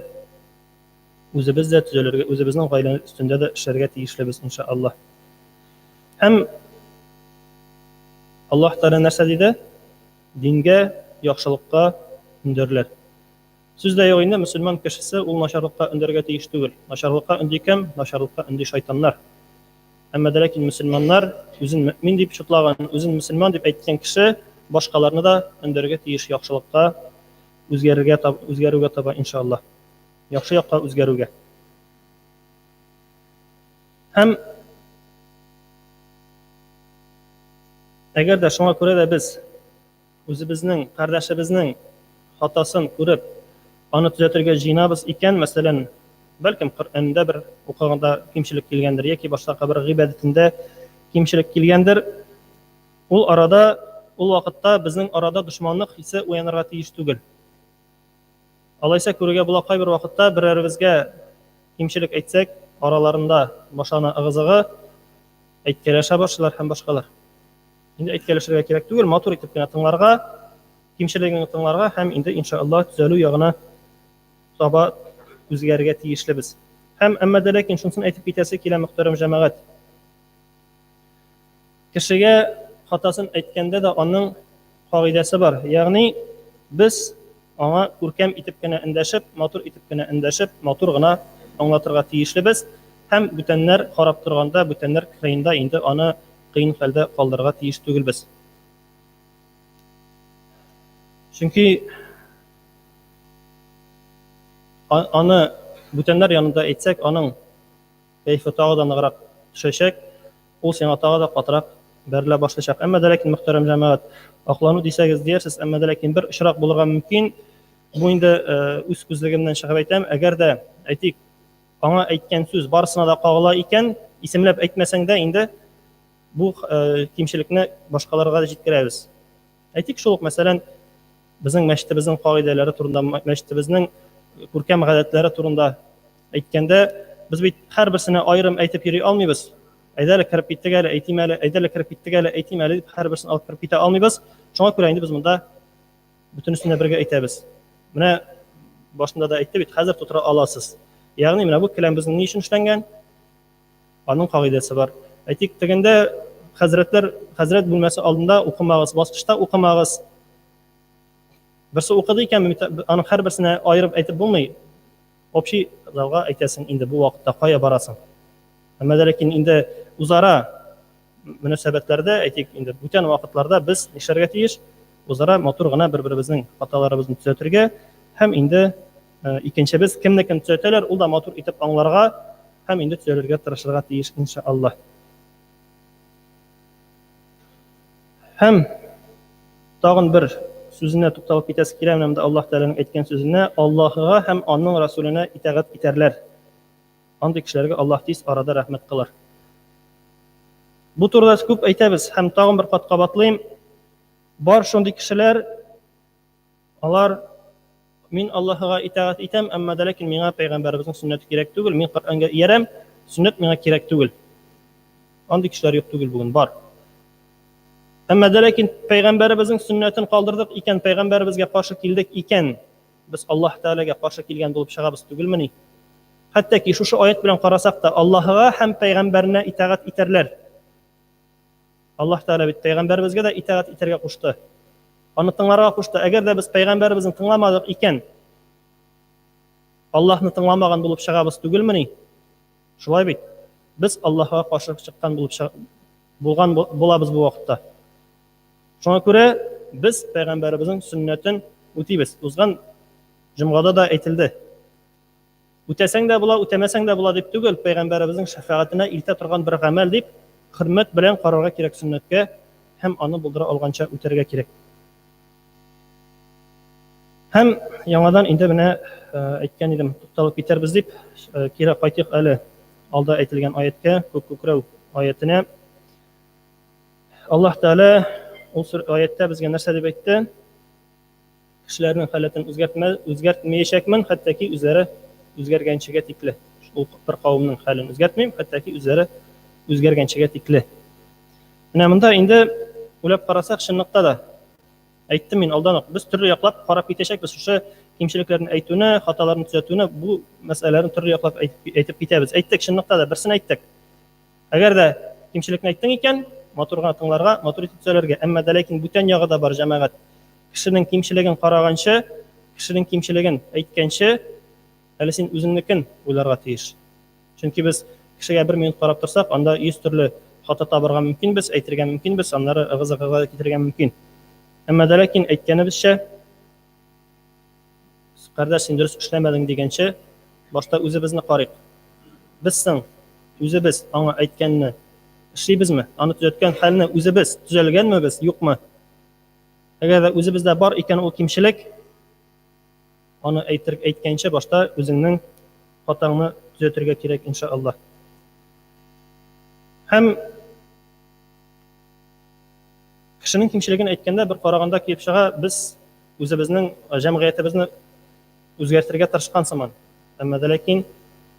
үзебез дә төзәлергә, үзебезнең гаилә өстендә дә эшләргә тиешлебез, иншаллаһ. Һәм Аллаһ Тәгалә нәрсә диде? Дингә, яхшылыкка өндәрләр. Сүз дә юк инде, мөселман кешесе ул начарлыкка өндәргә тиеш түгел. Начарлыкка өнди кем? Начарлыкка өнди шайтаннар. Әмма дә ләкин мөселманнар үзен мөэмин дип чутлаган, үзен мөселман дип әйткән кеше башкаларны да өндәргә тиеш яхшылыкка, үзгәрергә, үзгәрүгә таба, иншаллаһ. Яхшы якка үзгәрүгә. Һәм әгәр дә шуңа күрә дә без үзебезнең кардәшебезнең хатасын күреп, аны төзәтергә җыенабыз икән, мәсәлән, бәлкем Коръәндә бер укыганда кимчелек килгәндер яки башка бер гыйбадәтендә кимчелек килгәндер, ул арада, ул вакытта безнең арада дошманлык хисе уянырга тиеш түгел. Алайса күрергә була, кайбер вакытта берәребезгә кимчелек әйтсәк, араларында башлана ыгы-зыгы, әйткәләшә башлыйлар һәм башкалар. Инде әйткәләшергә кирәк түгел, матур итеп кенә тыңларга, кимчелегеңне тыңларга һәм инде иншаллаһ төзәлү ягына таба үзгәрергә тиешлебез. Һәм әмма дә ләкин шунысын әйтеп китәсе килә, мөхтәрәм җәмәгать. Кешегә хатасын әйткәндә дә аның кагыйдәсе бар. Ягъни без аңа күркәм итеп кенә эндәшеп, матур итеп кенә эндәшеп, матур гына аңлатырга тиешлебез һәм бүтәннәр карап торганда, бүтәннәр кырыенда инде аны кыен хәлдә калдырырга тиеш түгелбез. Чөнки аны бүтәннәр янында әйтсәк, аның кәефе тагы да ныграк төшәчәк, ул сиңа тагы да катырак бәрелә башлаячак. Әмма дә ләкин, мөхтәрәм җәмәгать, аклану дисәгез диярсез, әмма дә ләкин бер очрак булырга мөмкин. Бу инде үз күзлегемнән чыгып әйтәм, әгәр дә, әйтик, аңа әйткән сүз барысына да кагыла икән, исемләп әйтмәсәң дә инде бу кимчелекне башкаларга да җиткерәбез. Әйтик, шул ук, мәсәлән, безнең мәчетебезнең кагыйдәләре турында, мәчетебезнең күркәм гадәтләре турында әйткәндә, без бит һәрберсенә аерым әйтеп йөри алмыйбыз. Әйдә әле кереп киттек әле, әйтим әле, әйдә әле кереп киттек әле, әйтим әле дип һәрберсен алып кереп китә алмыйбыз. Шуңа күрә инде без монда бөтенесен дә бергә әйтәбез. Менә башында да әйтте бит, хәзер тутыра аласыз. Ягъни менә бу келәм безнең ни өчен эшләнгән? Аның кагыйдәсе бар. Әйтик, тегендә хәзрәтләр, хәзрәт бүлмәсе алдында укымагыз, баскычта укымагыз. Берсе укыды икән, аның һәрберсенә аерып әйтеп булмый. Общий залга әйтәсең инде бу вакытта кая барасың. Әмма дә ләкин инде үзара мөнәсәбәтләрдә, әйтик, инде бүтән вакытларда без нишләргә тиеш? Үзара матур гына бер-беребезнең хаталарыбызны төзәтергә һәм инде э, икенчебез кемнекен төзәтәләр, ул да матур итеп аңларга һәм инде төзәлергә тырышырга тиеш, иншаллаһ. Һәм тагын бер сүзенә тукталып китәсе килә, менә монда Аллаһ Тәгаләнең әйткән сүзенә, Аллаһыга һәм аның Расүленә итагать итәрләр. Андый кешеләргә Аллаһ тиз арада рәхмәт кылыр. Бу турыда күп әйтәбез һәм тагын бер кат кабатлыйм. Бар шундый кешеләр, алар мин Аллаһыга итагать итәм, әмма дә ләкин миңа пәйгамбәребезнең сөннәте кирәк түгел, мин Коръәнгә иярәм, сөннәт миңа кирәк түгел. Андый кешеләр юк түгел бүген, бар. Әмма дә ләкин пәйгамбәребезнең сөннәтен калдырдык икән, пәйгамбәребезгә каршы килдек икән, без Аллаһ Тәгаләгә каршы килгән булып чыгабыз түгелмени? Хәтта ки шушы аят белән карасак та, Аллаһыга һәм пәйгамбәренә итагать итәрләр. Аллаһ Тәгалә бит пәйгамбәребезгә дә итагать итәргә кушты. Аны тыңларга кушты. Әгәр дә без пәйгамбәребезне тыңламадык икән, Аллаһны тыңламаган булып чыгабыз түгелмени? Шулай бит? Без Аллаһка каршы чыккан булып булган булабыз бу вакытта. Шуңа күрә без пәйгамбәребезнең сөннәтен үтибез. Узган җомгада да әйтелде. Үтәсәң дә була, үтәмәсәң дә була дип түгел, пәйгамбәребезнең шәфәгатенә илтә торган бер гамәл дип, хөрмәт белән карарга кирәк сөннәткә һәм аны булдыра алганча үтәргә кирәк. Һәм яңадан инде менә э, әйткән идем, тукталып китәрбез дип, э, кире кайтыйк әле алда әйтелгән аяткә, күк күкрәү аятенә. Аллаһ Тәгалә ул аяттә безгә нәрсә дип әйтте? Кешеләрнең халәтен үзгәртмә, үзгәртмәячәкмен, хәтта ки үзләре үзгәргәнчегә тикле. Ул бер кавымның хәлен үзгәртмим, хәтта ки үзләре үзгәргәнчегә тикле. Менә монда инде уйлап карасак, чынлыкта да әйттем мин алдан ук, без төрле яклап карап китәчәкбез шушы кимчелекләрне әйтүне, хаталарны төзәтүне, бу мәсьәләләрне төрле яклап әйтеп, әйтеп китәбез. Әйттек, чынлыкта да берсен әйттек. Әгәр дә кимчелекне әйттең икән, матур гына тыңларга, матур итеп төзәлергә. Әмма дә ләкин бүтән ягы да бар, җәмәгать. Кешенең кимчелеген караганчы, кешенең кимчелеген әйткәнче, әле син үзеңнекен уйларга тиеш. Чөнки без Кешегә бер минут карап торсак, анда 100 төрле хата табырга мөмкинбез, әйтергә мөмкинбез, аннары ыгы-зыгыга китерергә мөмкин. Әмма дә ләкин әйткәнебезчә, кардәш, син дөрес эшләмәдең дигәнче, башта үзебезне карыйк. Без соң үзебез аңа әйткәнне эшлибезме? Аны төзәткән хәлне үзебез төзәлгәнме без, юкмы? Әгәр дә үзебездә бар икән ул кимчелек, аны әйтер, әйткәнче башта үзеңнең хатаңны төзәтергә кирәк, иншаллаһ. Һәм кешенең кимчелеген әйткәндә бер караганда килеп чыга, без үзебезнең җәмгыятебезне үзгәртергә тырышкан сыман. Әмма дә ләкин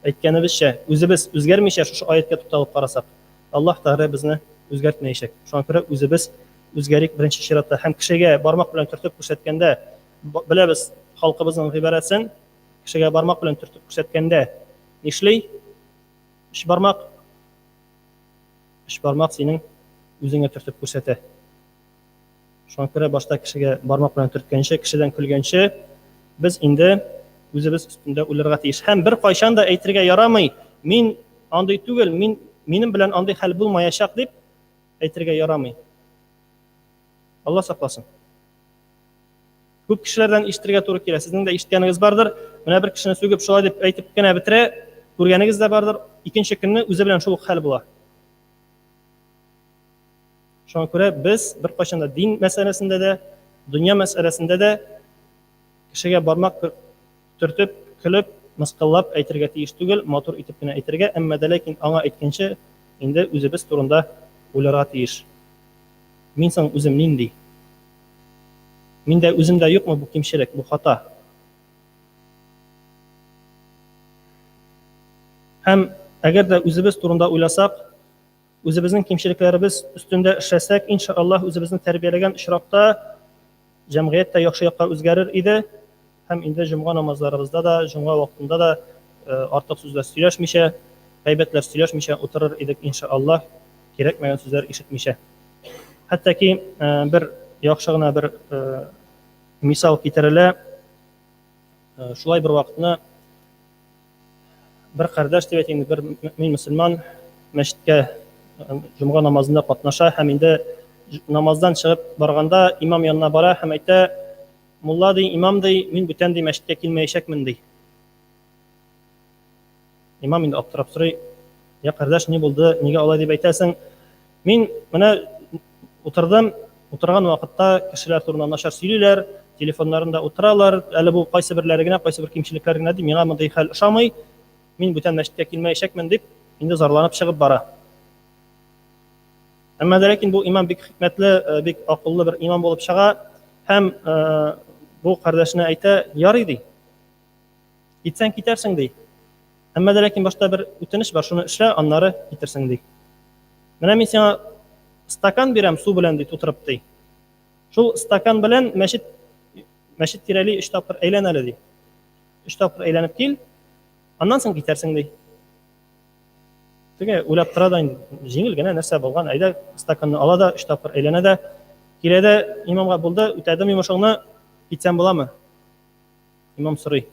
әйткәнебезчә, үзебез үзгәрмичә шушы аятькә тукталып карасак, Аллаһ Тәгалә безне үзгәртмәячәк. Шуңа күрә үзебез үзгәрик беренче чиратта һәм кешегә бармак белән төртеп күрсәткәндә, беләбез халкыбызның гыйбарәсен, кешегә бармак белән төртеп күрсәткәндә нишли? Өч бармак өч бармак синең үзеңә төртеп күрсәтә. Шуңа күрә башта кешегә бармак белән төрткәнче, кешедән көлгәнче, без инде үзебез өстендә уйларга тиеш. Һәм бер кайчан да әйтергә ярамый, мин андый түгел, мин минем белән андый хәл булмаячак дип әйтергә ярамый. Алла сакласын. Күп кешеләрдән ишетергә туры килә. Сезнең дә ишеткәнегез бардыр. Менә бер кешене сүгеп шулай дип әйтеп кенә бетерә, күргәнегез дә бардыр. Икенче көнне үзе белән шул ук хәл була. Шуңа күрә без беркайчан да дин мәсьәләсендә дә, дөнья мәсьәләсендә дә кешегә бармак төртеп, көлеп, мыскыллап әйтергә тиеш түгел, матур итеп кенә әйтергә, әмма дә ләкин аңа әйткәнче инде үзебез турында уйларга тиеш. Мин соң үзем нинди? Миндә үземдә юкмы бу кимчелек, бу хата? Һәм әгәр дә үзебез турында уйласак, Үзебезнең кимчелекләребез өстендә эшләсәк, иншаллаһ, үзебезне тәрбияләгән очракта җәмгыять тә яхшы якка үзгәрер иде һәм инде җомга намазларыбызда да, җомга вакытында да артык сүзләр сөйләшмичә, гайбәтләр сөйләшмичә утырыр идек, иншаллаһ, кирәкмәгән сүзләр ишетмичә. Хәтта ки бер яхшы гына бер мисал китерелә. Шулай бер вакытны бер кардәш дип әйтик, бер мөэмин мөселман мәчеткә җомга намазында катнаша һәм инде намаздан чыгып барганда имам янына бара һәм әйтә, мулла ди, имам ди, мин бүтән ди мәчеткә килмәячәкмен ди. Имам инде аптырап сорый, я кардәш, ни булды, нигә алай дип әйтәсең? Мин менә утырдым, утырган вакытта кешеләр турында начар сөйлиләр, телефоннарында утыралар, әле бу кайсы берләре генә, кайсы бер кимчелекләр генә ди, миңа мондый хәл ошамый, мин бүтән мәчеткә килмәячәкмен дип, инде зарланып чыгып бара. Әмма дә ләкин бу имам бик хикмәтле, э, бик акыллы бер имам булып чыга һәм э, бу кардәшенә әйтә, ярый ди. Китсәң китәрсең ди. Әмма дә ләкин башта бер үтенеч бар, шуны эшлә, аннары китерсең ди. Менә мин сиңа стакан бирәм су белән ди, тутырып ди. Шул стакан белән мәчет мәчет тирәли өч тапкыр әйлән әле ди. Өч тапкыр әйләнеп кил, аннан соң китәрсең ди. Теге уйлап тора да инде, җиңел генә нәрсә булган, әйдә стаканны ала да өч тапкыр әйләнә дә, килә дә имамга булды, үтәдем йомышыңны, китсәм буламы? Имам сорый.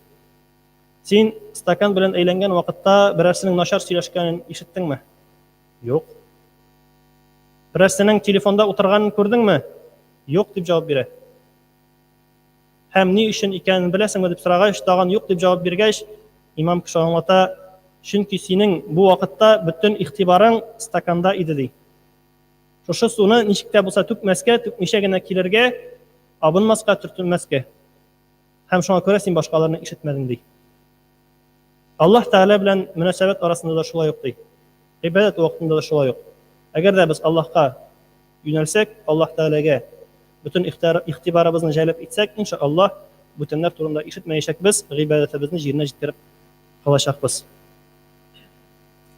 Син стакан белән әйләнгән вакытта берәрсенең начар сөйләшкәнен ишеттеңме? Юк. Берәрсенең телефонда утырганын күрдеңме? Юк, дип җавап бирә. Һәм ни өчен икәнен беләсеңме дип сорагач, тагын юк дип җавап биргәч, имам кеше аңлата, чөнки синең бу вакытта бөтен игътибарың стаканда иде ди. Шушы суны ничек тә булса түкмәскә, түкмичә генә килергә, абынмаска, төртенмәскә. Һәм шуңа күрә син башкаларны ишетмәдең, ди. Аллаһ Тәгалә белән мөнәсәбәт арасында да шулай ук, ди. Гыйбадәт вакытында да шулай ук. Әгәр дә без Аллаһка юнәлсәк, Аллаһ Тәгаләгә бөтен игътибарыбызны җәлеп итсәк, иншаллаһ, бүтәннәр турында ишетмәячәкбез, гыйбадәтебезне җиренә җиткереп кылачакбыз.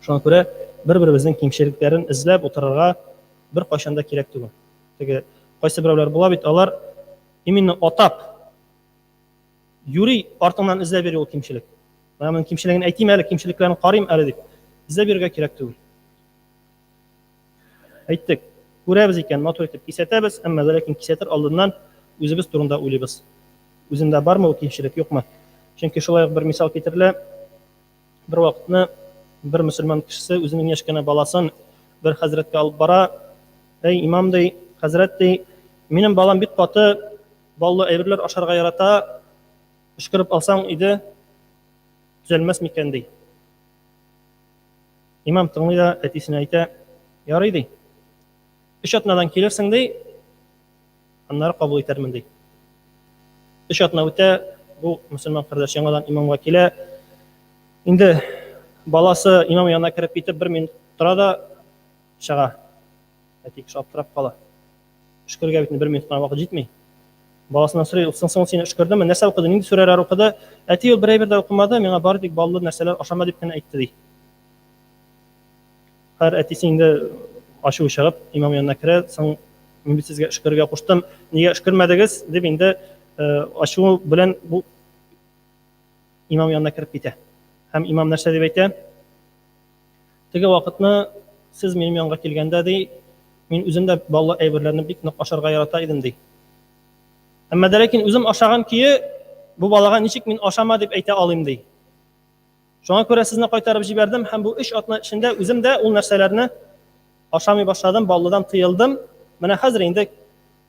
Шуңа күрә бер-беребезнең кимчелекләрен эзләп утырырга беркайчан да кирәк түгел. Теге кайсы берәүләр була бит, алар Именно атап, юри артыңнан эзләп йөри ул кимчелек. Менә моның кимчелеген әйтим әле, кимчелекләрен карыйм әле дип. Эзләп йөрергә кирәк түгел. Әйттек, күрәбез икән, матур итеп кисәтәбез, әмма дә ләкин кисәтер алдыннан үзебез турында уйлыйбыз. Үземдә бармы ул кимчелек, юкмы? Чөнки шулай ук бер мисал китерелә. Бер вакытны Бер мөселман кешесе үзенең яшь кенә баласын бер хәзрәткә алып бара. Әй, имам ди, хәзрәт ди, минем балам бик каты баллы әйберләр ашарга ярата, өшкереп алсаң иде, төзәлмәс микән ди. Имам тыңлый да әтисенә әйтә, ярый ди. Өч атнадан килерсең ди, аннары кабул итәрмен ди. Өч атна үтә, бу мөселман кардәш яңадан имамга килә. Инде баласы имам янына кереп китеп, бер минут тора да чыга. Әти кеше аптырап кала. Өшкергә бит бер минут кына вакыт җитми. Баласыннан сорый, соң соң сине өшкердеме? Нәрсә укыды? Нинди сүрәләр укыды? Әти ул бер әйбер дә укымады, миңа бары тик баллы нәрсәләр ашама дип кенә әйтте ди. Хәер, әтисе инде ачуы чыгып, имам янына керә, соң мин бит сезгә өшкерергә куштым, нигә өшкермәдегез, дип инде ачуы белән бу имам янына кереп китә. Һәм имам нәрсә дип әйтә? Теге вакытны сез минем янга килгәндә, ди, мин үзем дә баллы әйберләрне бик нык ашарга ярата идем, ди. Әмма дә ләкин үзем ашаган көе бу балага ничек мин ашама дип әйтә алыйм, ди. Шуңа күрә сезне кайтарып җибәрдем һәм бу өч атна эчендә үзем дә ул нәрсәләрне ашамый башладым, баллыдан тыелдым. Менә хәзер инде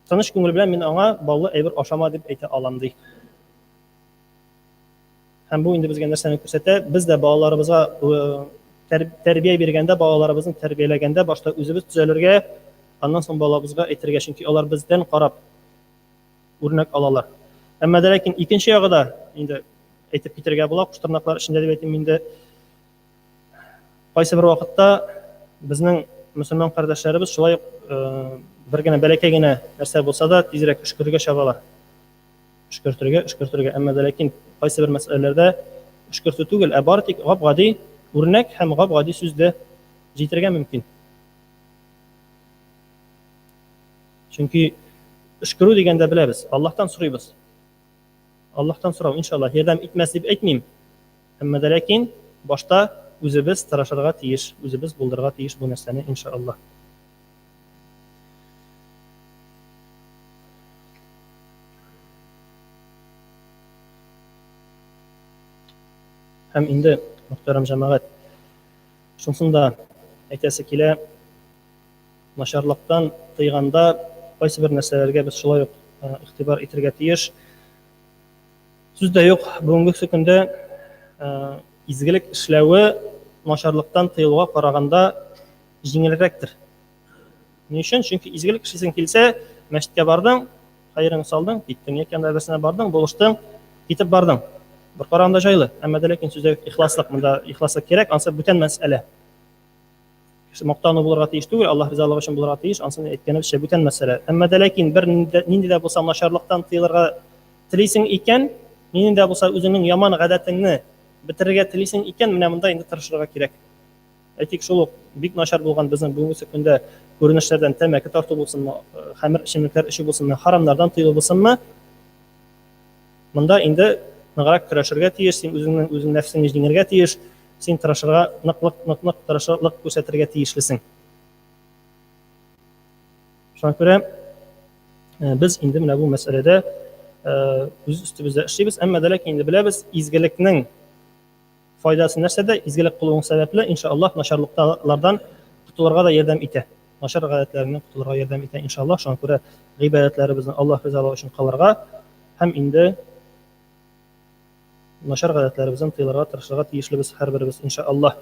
тыныч күңел белән мин аңа баллы әйбер ашама дип әйтә алам, ди. Һәм бу инде безгә нәрсәне күрсәтә? Без дә балаларыбызга э, тәрбия биргәндә, балаларыбызны тәрбияләгәндә башта үзебез төзәлергә, аннан соң балабызга әйтергә, чөнки алар бездән карап үрнәк алалар. Әмма дә ләкин икенче ягы да инде әйтеп китергә була, куштырнаклар эчендә дип әйтим инде. Кайсы бер вакытта безнең мөселман кардәшләребез шулай ук э, бер генә бәләкәй генә нәрсә булса да тизрәк өшкерергә чабалар. Өшкертергә, өшкертергә. Әмма дә ләкин кайсы бер мәсьәләләрдә өшкертү түгел, ә бары тик гап-гади үрнәк һәм гап-гади сүз дә җитергә мөмкин. Чөнки өшкерү дигәндә беләбез, Аллаһтан сорыйбыз. Аллаһтан сорау, иншаллаһ, ярдәм итмәс дип әйтмим. Әмма дә ләкин башта үзебез тырышырга тиеш, үзебез булдырырга тиеш бу нәрсәне, иншаллаһ. Һәм инде, мөхтәрәм җәмәгать, шунысын да әйтәсе килә, Начарлыктан тыйганда кайсыбер нәрсәләргә без шулай ук игътибар итергә тиеш. Сүз дә юк, бүгенгесе көндә изгелек эшләве начарлыктан тыелуга караганда җиңелрәктер. Ни өчен? Чөнки изгелек эшлисең килсә, мәчеткә бардың, хәереңне салдың, киттең. Яки анда берсенә бардың, булыштың, китеп бардың. Бер караганда җайлы, әмма дә ләкин сүз дә юк, ихласлык, монда ихласлык кирәк, ансы бүтән мәсьәлә. Кеше мактану булырга тиеш түгел, Аллаһ ризалыгы өчен булырга тиеш, ансын әйткәнебезчә бүтән мәсьәлә. Әмма дә ләкин бер нинди дә булса начарлыктан тыелырга телисең икән, нинди дә булса үзеңнең яман гадәтеңне бетерергә телисең икән, менә монда инде тырышырга кирәк. Әйтик, шул ук бик начар булган безнең бүгенге көндә күренешләрдән тәмәке тарту булсынмы, хәмер эчемлекләр эчү булсынмы, харамнардан тыелу булсынмы, монда инде ныграк көрәшергә тиеш, син үзеңнең үзең нәфсеңне җиңәргә тиеш. Син тырышырга, ныклык, нык-нык тырышлык күрсәтергә тиешлесең. Шуңа күрә э, без инде менә бу мәсьәләдә э, үз өстебездә эшлибез. Әмма дә ләкин инде беләбез, изгелекнең файдасы нәрсәдә? Изгелек кылуың сәбәпле, иншаллаһ, начарлыклардан котылырга да ярдәм итә. Начар гадәтләреннән котылырга ярдәм итә, иншаллаһ. Шуңа күрә гыйбадәтләребезне Аллаһ ризалыгы өчен кылырга һәм инде Начар гадәтләребездән тыелырга тырышырга тиешлебез һәрберебез, иншаАллаһ.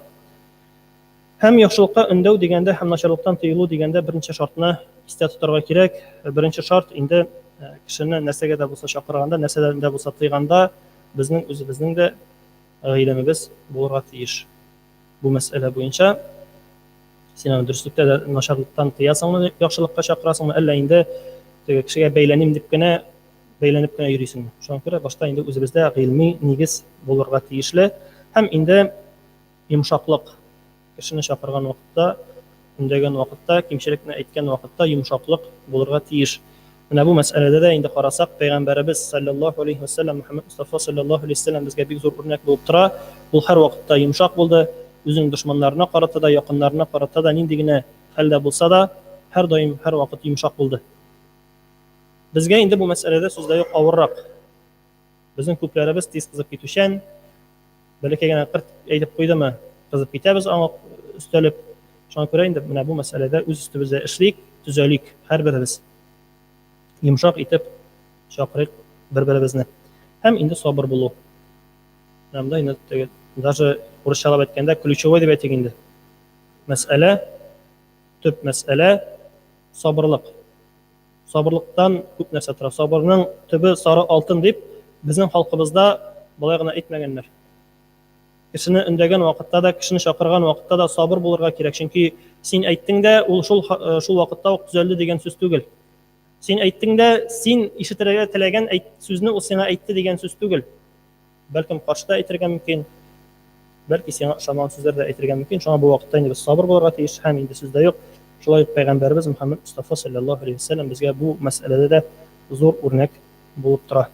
Һәм яхшылыкка өндәү дигәндә һәм начарлыктан тыелу дигәндә берничә шартны истә тотарга кирәк. Беренче шарт инде э, кешене нәрсәгә дә булса чакырганда, нәрсәдән дә булса тыйганда, безнең үзебезнең дә гыйлемебез булырга тиеш. Бу мәсьәлә буенча син аны дөреслектә дә начарлыктан тыясыңмы, яхшылыкка чакырасыңмы, әллә инде теге кешегә бәйләним дип кенә бәйләнеп кенә йөрисеңме? Шуңа күрә башта инде үзебездә гыйльми нигез булырга тиешле һәм инде йомшаклык. Кешене чакырган вакытта, өндәгән вакытта, кимчелекне әйткән вакытта йомшаклык булырга тиеш. Менә бу мәсьәләдә дә инде карасак, пәйгамбәребез саллаллаһу алейһи ва сәлләм, Мөхәммәд Мостафа саллаллаһу алейһи ва сәлләм безгә бик зур үрнәк булып тора. Ул һәрвакытта йомшак булды, үзенең дошманнарына карата да, якыннарына карата да, нинди генә хәлдә булса да, һәрдаим, һәрвакыт йомшак булды. Безгә инде бу мәсьәләдә сүз дә юк авыррак. Безнең күпләребез тиз кызып китүчән, бәләкәй генә кырт әйтеп куйдымы, Кызып китәбез аңа өстәлеп. Шуңа күрә инде менә бу мәсьәләдә үз өстебездә эшлик, төзәлик һәрберебез. Йомшак итеп чакырыйк бер-беребезне. Һәм инде сабыр булу. Менә монда инде теге даже урысчалап әйткәндә ключевой дип әйтик инде. Мәсьәлә, төп мәсьәлә сабырлык. Сабырлыктан күп нәрсә тора. Сабырның төбе сары алтын дип безнең халкыбызда болай гына әйтмәгәннәр. Кешене өндәгән вакытта да, кешене чакырган вакытта да сабыр булырга кирәк. Чөнки син әйттең дә, ул шул шул вакытта ук төзәлде дигән сүз түгел. Син әйттең дә, син ишетергә теләгән әйт, сүзне ул сиңа әйтте дигән сүз түгел. Бәлкем каршы да әйтергә мөмкин. Бәлки сиңа ошамаган сүзләр дә әйтергә мөмкин. Шуңа бу вакытта инде без сабыр булырга тиеш һәм инде сүз дә юк. Шулай ук пәйгамбәребез Мөхәммәд Мостафа салләллаһу алейһи ва сәлләм безгә бу мәсьәләдә дә зур үрнәк булып тора.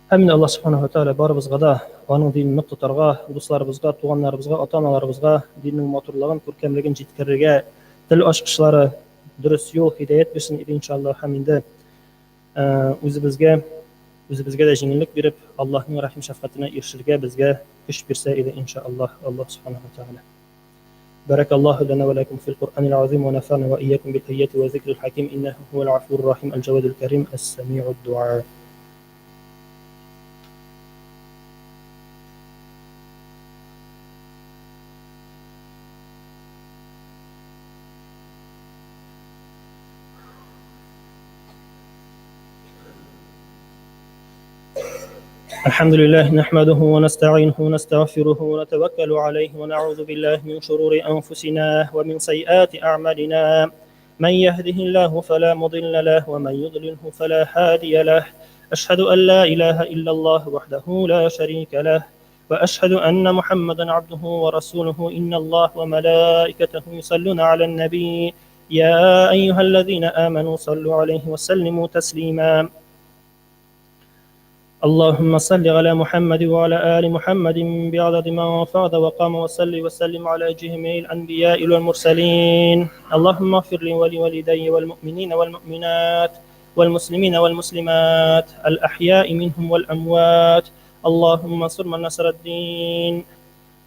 Һәм инде Аллаһ Субханаһу ва Тәгалә барыбызга да аның динен нык тотарга, дусларыбызга, туганнарыбызга, ата-аналарыбызга диннең матурлыгын, күркәмлеген җиткерергә тел ачкычлары, дөрес юл, һидәят бирсен иде иншаллаһ. Һәм инде үзебезгә үзебезгә дә җиңеллек биреп, Аллаһның рәхим-шәфкатенә ирешергә безгә көч бирсә иде иншаллаһ Аллаһ Субханаһу ва Тәгалә. بارك الله لنا ولكم في القرآن العظيم ونفعنا وإياكم بالآيات والذكر الحكيم إنه هو العفو الرحيم الجواد الكريم السميع الدعاء. الحمد لله نحمده ونستعينه ونستغفره ونتوكل عليه ونعوذ بالله من شرور أنفسنا ومن سيئات أعمالنا من يهده الله فلا مضل له ومن يضلله فلا هادي له أشهد أن لا إله إلا الله وحده لا شريك له وأشهد أن محمدا عبده ورسوله إن الله وملائكته يصلون على النبي يا أيها الذين آمنوا صلوا عليه وسلموا تسليما اللهم صل على محمد وعلى آل محمد بعدد ما فاض وقام وصل وسلم على جميع الأنبياء والمرسلين اللهم اغفر لي ولوالدي والمؤمنين والمؤمنات والمسلمين والمسلمات الأحياء منهم والأموات اللهم انصر من نصر الدين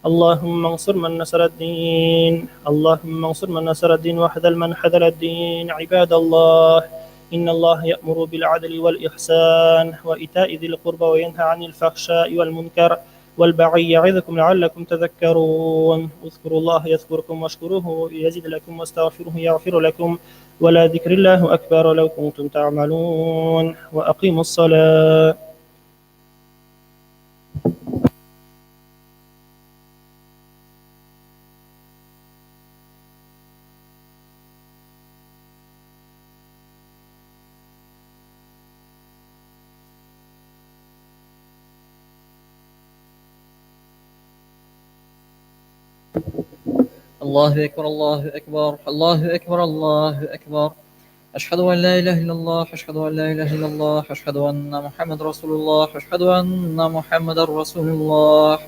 اللهم انصر من نصر الدين اللهم انصر من نصر الدين وحذل من حذل الدين عباد الله إن الله يأمر بالعدل والإحسان وإيتاء ذي القربى وينهى عن الفحشاء والمنكر والبغي يعظكم لعلكم تذكرون اذكروا الله يذكركم واشكروه يزد لكم واستغفروه يغفر لكم ولا ذكر الله أكبر لو كنتم تعملون وأقيموا الصلاة. الله أكبر الله أكبر الله أكبر الله أكبر أشهد أن لا إله إلا الله أشهد أن لا إله إلا الله أشهد أن محمد رسول الله أشهد أن محمد رسول الله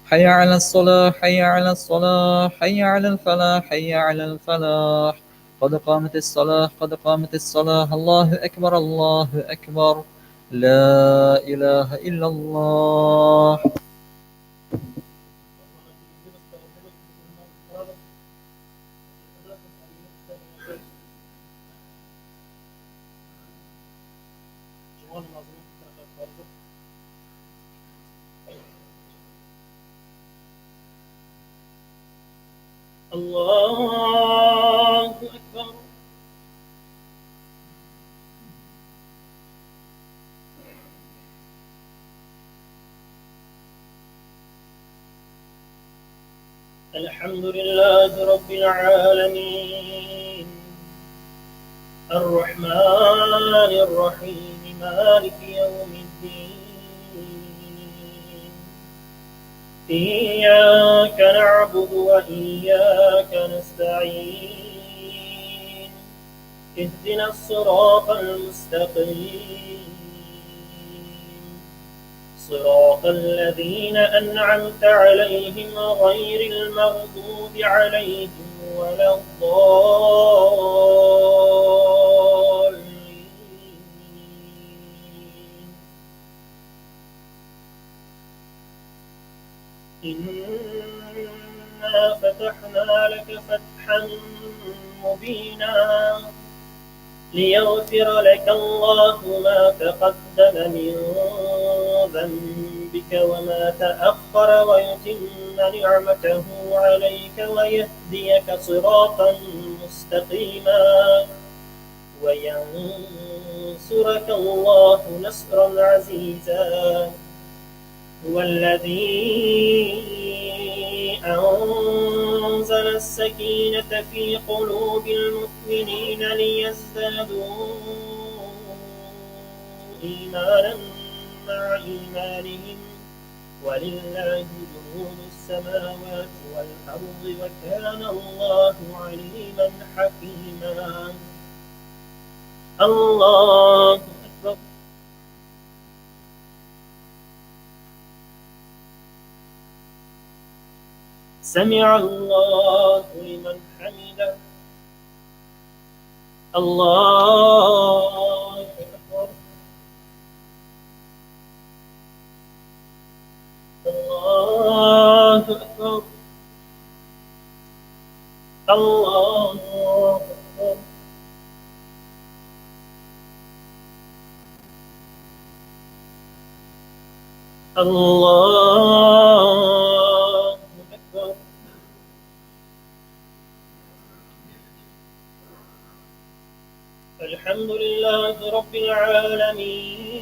حي على الصلاة حي على الصلاة حي على الفلاح حي على الفلاح قد قامت الصلاة قد قامت الصلاة الله أكبر الله أكبر لا إله إلا الله. Җомга намазының ике рәкәгать фарызы. Аллаһу акбар. الحمد لله رب العالمين الرحمن الرحيم مالك يوم الدين إياك نعبد وإياك نستعين اهدنا الصراط المستقيم صراط الذين أنعمت عليهم غير المغضوب عليهم ولا الضالين. إنا فتحنا لك فتحا مبينا ليغفر لك الله ما تقدم من ذنبك وما تأخر ويتم نعمته عليك ويهديك صراطا مستقيما وينصرك الله نصرا عزيزا. هو الذي أنزل السكينة في قلوب المؤمنين ليزدادوا إيمانا مع إيمانهم ولله جنود السماوات والأرض وكان الله عليما حكيما. الله أكبر. سمع الله لمن حمده. الله أكبر. الله أكبر. الله أكبر. الله أكبر. الحمد لله رب العالمين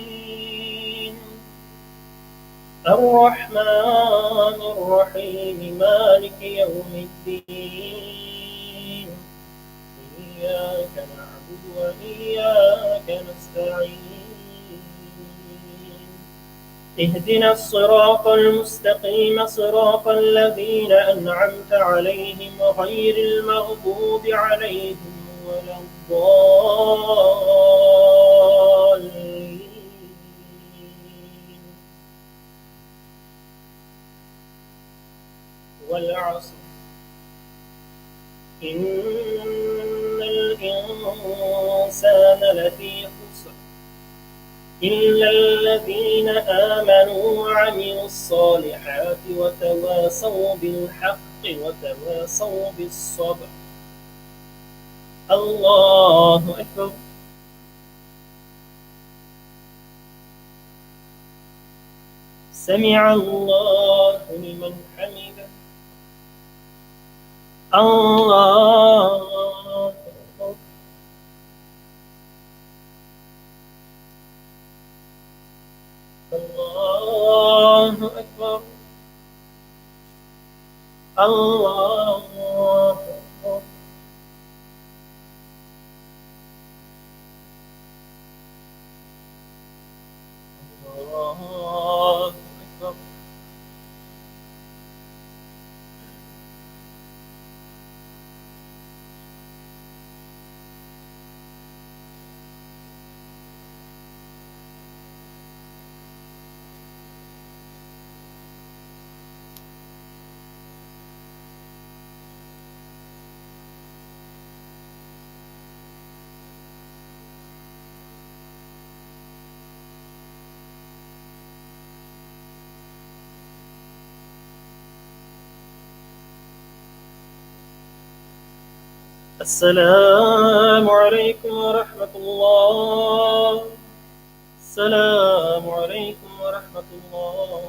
الرحمن الرحيم مالك يوم الدين إياك نعبد وإياك نستعين اهدنا الصراط المستقيم صراط الذين أنعمت عليهم غير المغضوب عليهم ولا الضالين. والعصر إن الإنسان لفي خسر إلا الذين آمنوا وعملوا الصالحات وتواصوا بالحق وتواصوا بالصبر. الله أكبر. سمع الله لمن حمده. الله أكبر. الله أكبر. الله أكبر. الله أكبر. السلام عليكم ورحمة الله. السلام عليكم ورحمة الله.